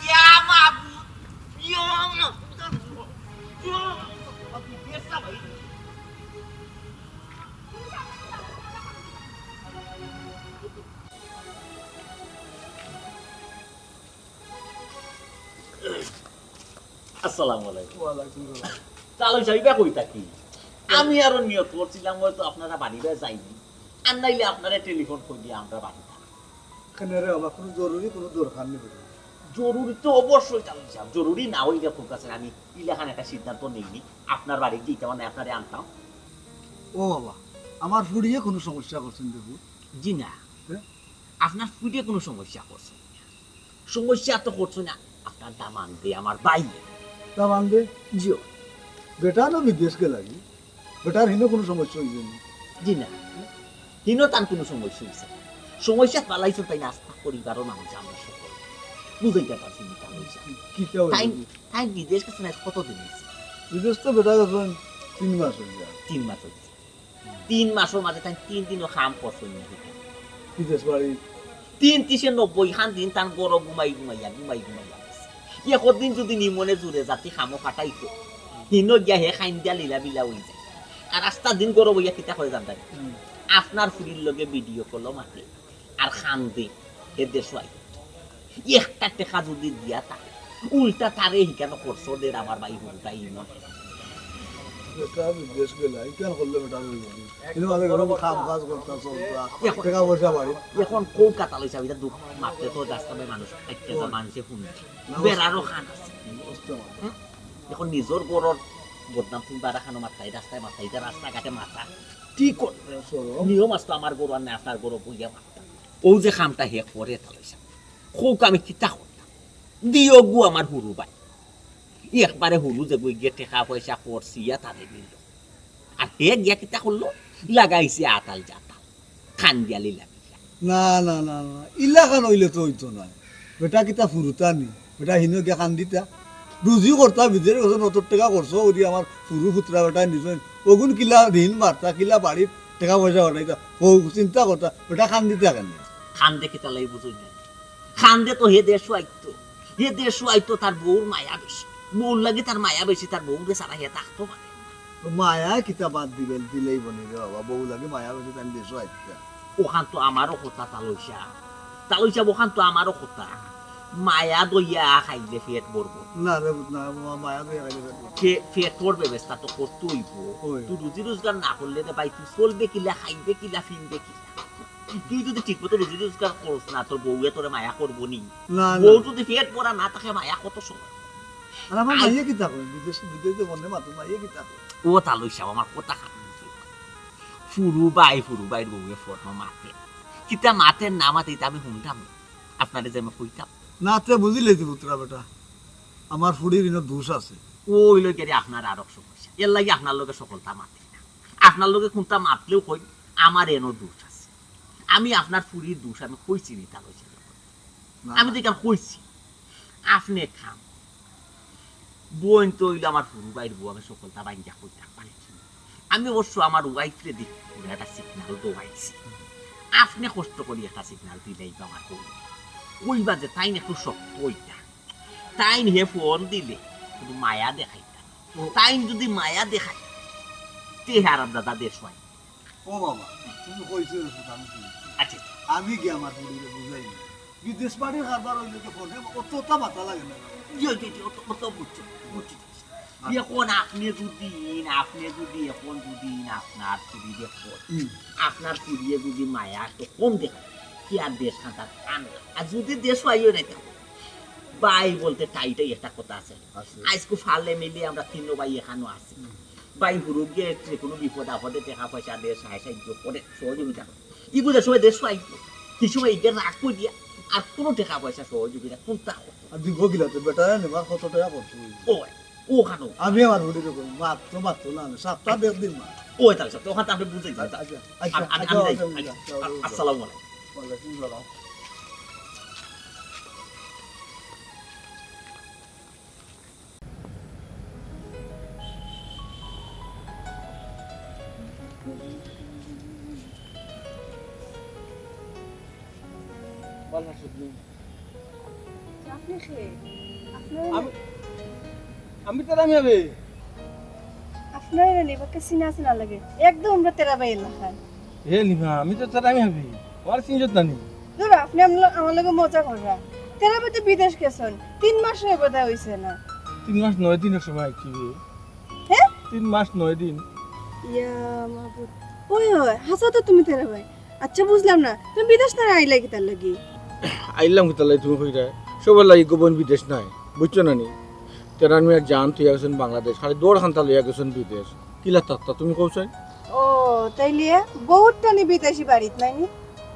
ইয়া মাবুদ, ইয়া মাবুদ, ইয়া মাবুদ, বেশ ভাই। আসসালামু আলাইকুম। ওয়ালাইকুম সালাম। তাহলে যাইবা কই থাকি? আমি আরো নিয়ত করছিলাম হয়তো আপনারা বাড়িতে যাইনি, আর নাইলে আপনারা টেলিফোন করে দিয়ে আমরা বাড়িতে। কেন রে বাবা, কোনো জরুরি কোনো দরকার নেই বেটা। জরুরি তো অবশ্যই তাহলে যাও, জরুরি না হইলে খুব কাছে আমি ইলাখান একটা সিদ্ধান্ত নেইনি, আপনার বাড়ি দিতে মানে আপনারে আনতাম। ও বাবা, আমার ফুড়িয়ে কোনো সমস্যা করছেন দেখু? জি না। হ্যাঁ? আপনার ফুড়িয়ে কোনো সমস্যা করছে না। সমস্যা তো করছে না, আপনার দামান্দে, আমার ভাই। দামান্দে? জিও। বেটা না বিদেশ গেল আগে। বেটার হিনো কোনো সমস্যা হইছে না? জি না। হিনো তার কোনো সমস্যা হইছে না। সমস্যা পালাইছে তাই না, আস্তা পরিবারও মানুষ আমরা সকল। বুঝাইতে পারছি না, তার হইছে। কিতা হইছে? তাই, তাই বিদেশ গেছে না, কতদিন হইছে? বিদেশ তো বেটা গেছে তিন মাস হইছে। তিন মাস হইছে। তিন মাসের মাঝে তাই তিন দিনও কাম করছে না। বিদেশ বাড়ি। তিন তিশে নব্বই খান দিন তান ঘরো ঘুমাই ঘুমাইয়া, ঘুমাই ঘুমাইয়া গেছে। একদিন যুদি নিমনে জুরে জাতি খামো ফাটাইতো, হিনো গিয়া হে খাইন দিয়া লীলা বিলা অই যায়। আর আস্তা দিন ঘরো বইয়া কিতা করে জানতা নি? হুম। আপনার ফুরির লগে ভিডিও কলো মাতে, আর খান্দে, হে দেশো আইতো। একটা টেকা যুদি দিয়া থাকে, উল্টা তারে হিকানো খরচ দের আমার ভাই হুরুতাই ইমন। বেটা বিদেশ গেলা, ইকান করলে বেটা অইবো নি? এর মাঝে ঘরো কাম কাজ করতা, চলতা, টেকা পয়সা বাড়ি। এখন কও কাতা লইছে, আমি তো দুঃখ মারতে তো রাস্তা ভাই মানুষ, একটা না। মানুষে হুনে। না, বেড়ারও খান আছে। বুঝতে পারলাম। হুম? এখন নিজর ঘরর বদনাম তুমি বারা খানো মারতাই, রাস্তায় মারতাই, ইটা রাস্তাঘাটে মারতা। ঠিক করে। নিয়ম আছে তো আমার ঘরো আর না আপনার ঘরো বইয়া মারতা। ও যে কামটা হে করে তা লইছে। খোক আমি কিতা করতাম? দিও গু আমার হুরু ভাই। একবারে হুরু যে গই গিয়ে টেকা পয়সা খরচিয়া তারে দিল। আর হে গিয়া কিতা করলো? লাগাইছে আতাল জাতাল। খান দিয়া লীলা বিলা। না, না, না, না। ইলাখান অইলে তো অইতো নায়। বেটা কিতা ফুরুতা নি? বেটা হিনো গিয়া খান দিতা। রুজি করতা বিদেশ গেছে, নতর টেকা খরচ করি আমার ফুরু ফুতরা বেটা নিজে। অগুন কিলা ঋণ মারতা, কিলা বাড়িত টেকা পয়সা বাড়াইতা। ও চিন্তা করতা, বেটা খান দিতা কেনে? খান দেখি তালাই বুঝই না। খান্দে তো হে দেশো আইতো। হে দেশো আইতো তার বউর মায়া বেশি। বউর লাগি তার মায়া বেশি, তার বউরে ছাড়া হে থাকতো পারে না। তো মায়া কিতা বাদ দিবেন, দিলেই বনি রে বাবা, বউ লাগি মায়া বেশি, তাই দেশো আইতা। ওখান তো আমারও কথা, তালইসা। তালইসা, ওখান তো আমারও কথা। মায়া দইয়া খাইলে পেট ভরবো। না রে, না, মা-, মায়া দইয়া খাইলে পেট ভরবো। পে-, পেটর ব্যবস্থা তো করতে অইবো। ওই। তুই রুজি রোজগার না করলে রে ভাই, তুই চলবে কিলা, খাইবে কিলা, ফিনবে কিলা? তুই যদি ঠিক মতো রুজি রোজগার করস না, তোর বউয়ে তোরে মায়া করবো নি? না, না। বউ যদি পেট ভরা না থাকে, মায়া কত সময়? আর আমার আই- মাইয়ে কিতা কয়? বিদেশ, বিদেশে মনে মাতো মাইয়ে কিতা কয়? ও তালই সাহেব, আমার কথা খান। ফুরু ভাই, ফুরু ভাইর বউয়ে ফোন মাতে। কিতা মাতে না মাতে, ইতা আমি হুনতাম না। আপনারে যে আমি কইতাম। না, তে বুঝিলে যে পুত্রা বেটা, আমার ফুড়ির ইনো দোষ আছে। ও অইলো গিয়া আপনার আরক সমস্যা। এর লাগি আপনার লগে সকলতা মাতে না। আপনার লগে কোনটা মাতলেও কই, আমার এনো দোষ আছে। আমি আপনার ফুড়ির দোষ আমি কইছি নি, তা কইছি নি। না, আমি না। তো ইখান কইছি। আপনে খান। বইন তো অইলো আমার ফুরু ভাইর বউ, আমি সকলতা ভাঙ্গিয়া কইতাম পারি। আমি অবশ্য আমার ওয়াইফরে দি পুরা একটা সিগনাল দেওয়াইছি। আপনে কষ্ট করি একটা সিগনাল দিলেই তো আমার বউ। কইবা যে তাইন একটু শক্ত অইতা। তাইন হে ফোন দিলে কিন্তু মায়া দেখাইতা। ও। তাইন যদি মায়া দেখায়, তে হারাম দাদা দেশ হয়। ও বাবা, তুমি কইছো রে, আমি শুনছি। আচ্ছা। আমি গিয়া আমার ফুড়িরে বুঝাই নি। বিদেশ বাড়ির কারবার অইলে তো ফোনে অতটা মাথা লাগে না। জি, জি, জি, অত, অত বুঝছো, বুঝছি। আচ্ছা। এখন আপনে যদি, আপনে যদি, এখন যদি আপনার ফুড়ি দেখো, হুম। আপনার ফুড়িয়ে যদি মায়া একটু কম দেখে, কি আর দেশ খান তার টান না। আর যদি দেশ পাইও না, ভাই বলতে টাইটাই একটা কথা আছে। আছে। আইজকু ফালে মিলে আমরা তিন ভাই এখানো আছি। হুম। ভাই হুরুগে যে কোনো বিপদ আপদে টেকা পয়সা দিয়ে সাহায্য সাহায্য করে, সহযোগিতা করে। ইগুলো সময় দেশ পাই, কি সময় এগিয়ে রাখবো দিয়া, আর কোনো টেকা পয়সা সহযোগিতা কোনটা করতো? আর দিব কিলা তো বেটারে নেবার কত টাকা করতে হইবে? ও, ওখানো। আমি আমার হুড়ি রকম, মাত্র, মাত্র না, না, সাতটা দেড় দিন মা। ও, তাহলে সাথে ওখানে আপনি বুঝে যান। আচ্ছা, আচ্ছা, আমি, আমি আচ্ছা, যাই। আচ্ছা, আচ্ছা, আচ্ছা, আসসালামু আলাইকুম। ওয়ালাইকুম সালাম। আপনি কে? আপনার আমি, আমি তো রামি হবে। আপনার এনে বাক্কা চিনা চিনা লাগে। একদম আমরা তেরা ভাই এলাকার। এ নিমা, আমি তো তেরা ভাই। আমার চিনছত না নি? ধুর, আপনি আমল-, আমার লগে মজা কররা। তেরা ভাই তো বিদেশ গেছইন। তিন মাস হয়ে বোধহয় হইছে না। তিন মাস নয় দিনের সময় আইছি রে। হ্যাঁ? তিন মাস নয় দিন। ইয়া মাবুদ। ওই, ওই, হাছা তো তুমি তেরা ভাই। আচ্ছা, বুঝলাম না। তুমি বিদেশ না আইলা কিতার লাগি? আইলাম কিতার লাগি তুমি কইরা? সবার লাগি গোপন বিদেশ নাই, বুঝছো না নি? তেরা ভাই জান থইয়া গেছইন বাংলাদেশ, খালি দৌড় খান্তা লইয়া গেছইন বিদেশ। কিলা তাত্তা তুমি কও চাই? ও, তাইলে বহুত টানি বিদেশি বাড়িত নাই নি?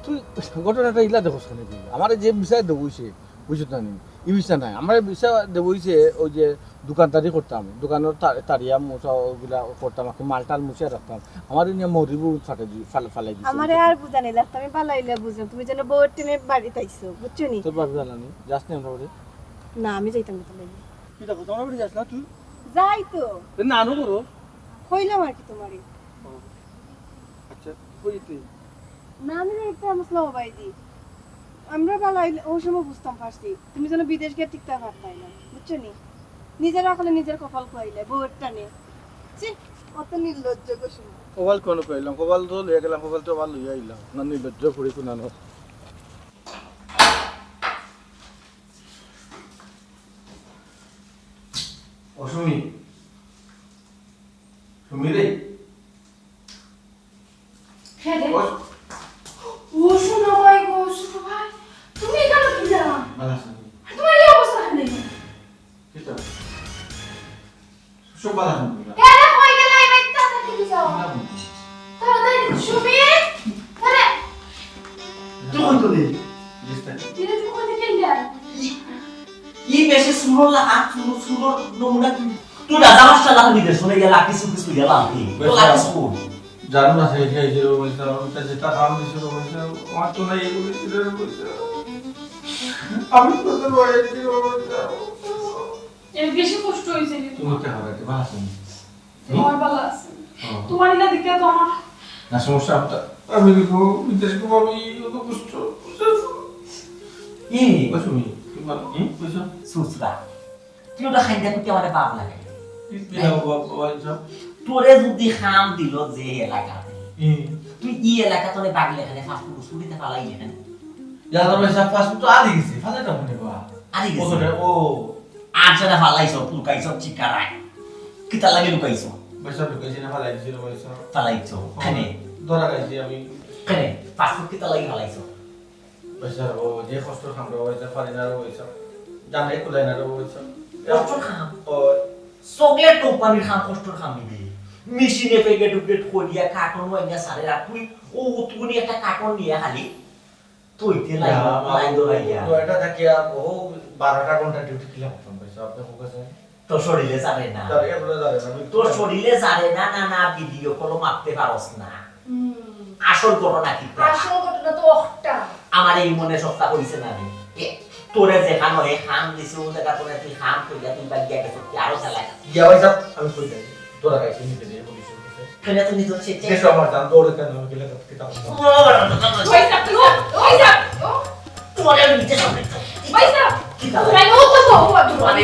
তুই ঘটনাটা ইলা দেখোস কেনে তুই? আমারে যে ভিসায় দেবইছে, বুঝছত না নি? ই ভিসা নাই। আমারে ভিসা দেবইছে ওই যে দোকানদারি করতাম, দোকানর তা-, তারিয়া মোচা ওগুলা করতাম, আর কি মালটাল মুছিয়া রাখতাম। আমারে নিয়া মরিবু ফাটে দি-, ফাল-, ফালাই দিছে। আমারে আর বুঝানি লাগতো, আমি বালা ইলা বুঝলাম। তুমি যেন বহুত টানি বাড়িত আইছো, বুঝছো নি? তোর ভাবি বালা নি? যাস নি আমরা বাড়ি? না, আমি যাইতাম না তার লাগি। কিতা কও, তোমরা বাড়ি যাস না তুই? যাই তো। এ না, আনো করো। কইলাম আর কি তোমারে। ও। আচ্ছা, কই তুই? না, আমি একটা মশলা হবাই দি। আমরা বালা অইলে অউ সময় বুঝতাম পারছি, তুমি যেন বিদেশ গিয়া টিকতা পারতায় না, বুঝছো নি? নিজের অকলে নিজের কপাল খুয়াইলে, বউয়ের টানে। ছি, অত নির্লজ্জ গো সুমন। কপাল কোন কইলাম, কপাল তো লইয়া গেলাম, কপাল তো আবার লইয়া আইলাম। না, নির্লজ্জ ফুড়ি কুনানো। ও সুমি, সুমি রে। হ্যাঁ রে। ও, ও সোনা ভাই গো, সোনা ভাই, তুমি এখানে কি জানো? ভালো আছো নি? তোমার এই অবস্থা কেন? কি তো? সব ভালো আছেন তো? এরা কই গেল? এই বাইকটা থাকি কি যাও? না, বন্ধু। তাড়াতাড়ি, সুমি, আরে। তুই কই তো নেই? জিনিসটা কি? দিদি, তুমি কই থেকে এলে? ই, ই বেশি সুন্দর লাগা, সুন্দর, সুন্দর নমুনা কি? তুই রাজা মাস্টার লাগা দিবে, শুনে গেল, আর কিছু কিছু গেল, আর কি? তো আর কিছু কই? জানো না, সেই, সেই যে বলছে, আমি তো যেটা কাম দিছিল বলছে, আমার তো নাই, এই বলেছিল, বলছে। আমি তো তোর বাড়ি ছিল, বলছে। এর বেশি কষ্ট হয়েছে রে। তুমি উঠতে হবে, একটু ভালো আছেন? আমার ভালো আছে। ও। তোমার ইলা দিকে তো আমার না, সমস্যা আপনার। আমি দেখো, বিদেশ গো, আমি অত কষ্ট। ই, ও সুমি, তুমি ভালো, হুম, বুঝছো? সুসরা। তুই ওটা খাইতে কুটি আমারে বাপ লাগে। কি, কি না, বাবা, বাবা, এইসব? তোরে যদি কাম দিল যে এলাকাতে, হুম। তুই ই এলাকা তোরে বাগলে এখানে ফাস্ট ফুড ছুটিতে ফালাই এখানে। ইয়া, তোর ভাই সাহেব, ফাস্ট ফুড তো আদি গেছে, ফালে তো মনে বা। আদি গেছে। ও তো রে, ও। আর সেটা ফালাইছ, লুকাইছ, চিকারায়। কিতা লাগে লুকাইছ? ভাই সাহেব, লুকাইছি না, ফালাই দিছি রে ভাই সাহেব। ফালাইছ? ও, কেনে? ধরা খাইছি আমি। কেনে? ফাস্ট ফুড কিতা লাগে ফালাইছ? ভাই সাহেব, ও যে কষ্টর কামটা ভাই সাহেব, ফালি না রে ভাই সাহেব। জানে কুলাই না রে ভাই সাহেব। কষ্টর কাম? ও। চকলেট কোম্পানির কাম কষ্টর কাম নিবি। মেশিনে প্যাকেট উকেট করিয়া কার্টন ওয়াইয়া সারে রাখ তুই। ও উতগুনি একটা কার্টন নিয়া খালি তুই তে লাইন, না, আমার লাইন ধরাইয়া। নয়টা থাকিয়া ও বারোটা ঘন্টা ডিউটি কিলা করতাম ভাই সাহেব, আপনি ফোকাস নেই। তোর শরীরে জানে না। তার এগুলো জানে না, আমি তোর শরীরে জানে না, না, না, ভিডিও কল মারতে পারস না। হুম। আসল ঘটনা কি? আসল ঘটনা তো ওটা। আমার এই মনে সত্তা হইছে না রে। এ, তোরে যেখানে হে কাম দিছে, ও জায়গা তোরে তুই কাম করিয়া তুই বাদ দিয়া গেছ, তুই আরো চালাক। ইয়া ভাই সাহেব, আমি কই যাই? তোরা গাইছে নিতে দিয়ে পুলিশ। কেন তুই নিজে সে দেশ আমার জান, দৌড়ে কেন আমি গেলে কিতা করতাম? ওই সাহেব, ওই সাহেব, ও। তোমারে আমি নিতে সব দিতাম। ভাই সাহেব, কিতা লাগে? ভাই, ও তো তো, ও তো তোমারে,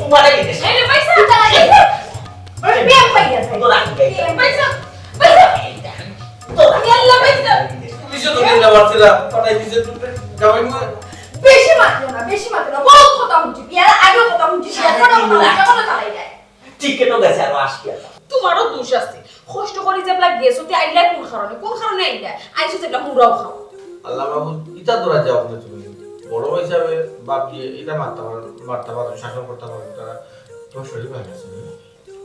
তোমারে নিতে সব দিতাম। এই রে, ভাই সাহেব। কিতা লাগে? আরে, বিয়াম পাই গেছে। তো রাখি গাই। ভাই সাহেব, ভাই সাহেব। তো রাখি। ইয়াল্লা, ভাই সাহেব। পুলিশে তো নিয়ে যাওয়ার ছিল, পাঠাই দিছে তো, যাওয়াই না। বেশি মাতিও না, বেশি মাতিও না। বহুত কথা হুনছি, বিয়ার আগেও কথা হুনছি, বিয়ার পরেও কথা হুনছি, এখনো চালাই যায়। টিকিটও গেছে আরো আশি হাজার। তোমারও দোষ আছে। কষ্ট করি যে আপনার গেছো, তে আইলাই কোন কারণে? কোন কারণে আইলাই? আইছো যে আপনার মুড়াও খাও। আল্লাহ মাহবুদ, ইটা তোরা যাও না তুমি। বড় হিসাবে বাপ দিয়ে এটা মারতে পারো, মারতে পারো, শাসন করতে পারো, তারা তোমার শরীর ভালো আছে না?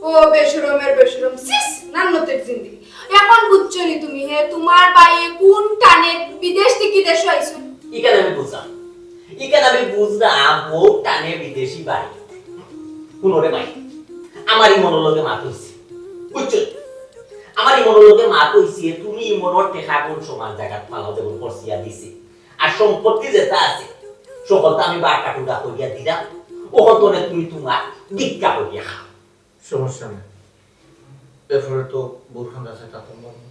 ও বেশরমের বেশরম, সিস, নান্নতের জিন্দি। এখন বুঝছো নি তুমি, হে, তোমার ভাইয়ে কোন টানে বিদেশ থেকে দেশে আইছো? ইখান আমি বুঝলাম, ইখান আমি বুঝলাম, বউ টানে বিদেশি বাড়ি। হুনো রে ভাই, আমার ইমনর লগে মাত অইছে, বুঝছো? আমার ইমনর লগে মাত অইছে, তুমি ইমনর টেকা কোন সমান জাগাত ফালাও, যেমন করছিয়া দিছে। আর সম্পত্তি যেটা আছে, সকলটা আমি বাট্টা টুটা করিয়া দিলাম, ওখান তনে তুমি তোমার ভিক্ষা করিয়া খাও। সমস্যা নাই, এরপরে তো বোরখান আছে, তা তো মনে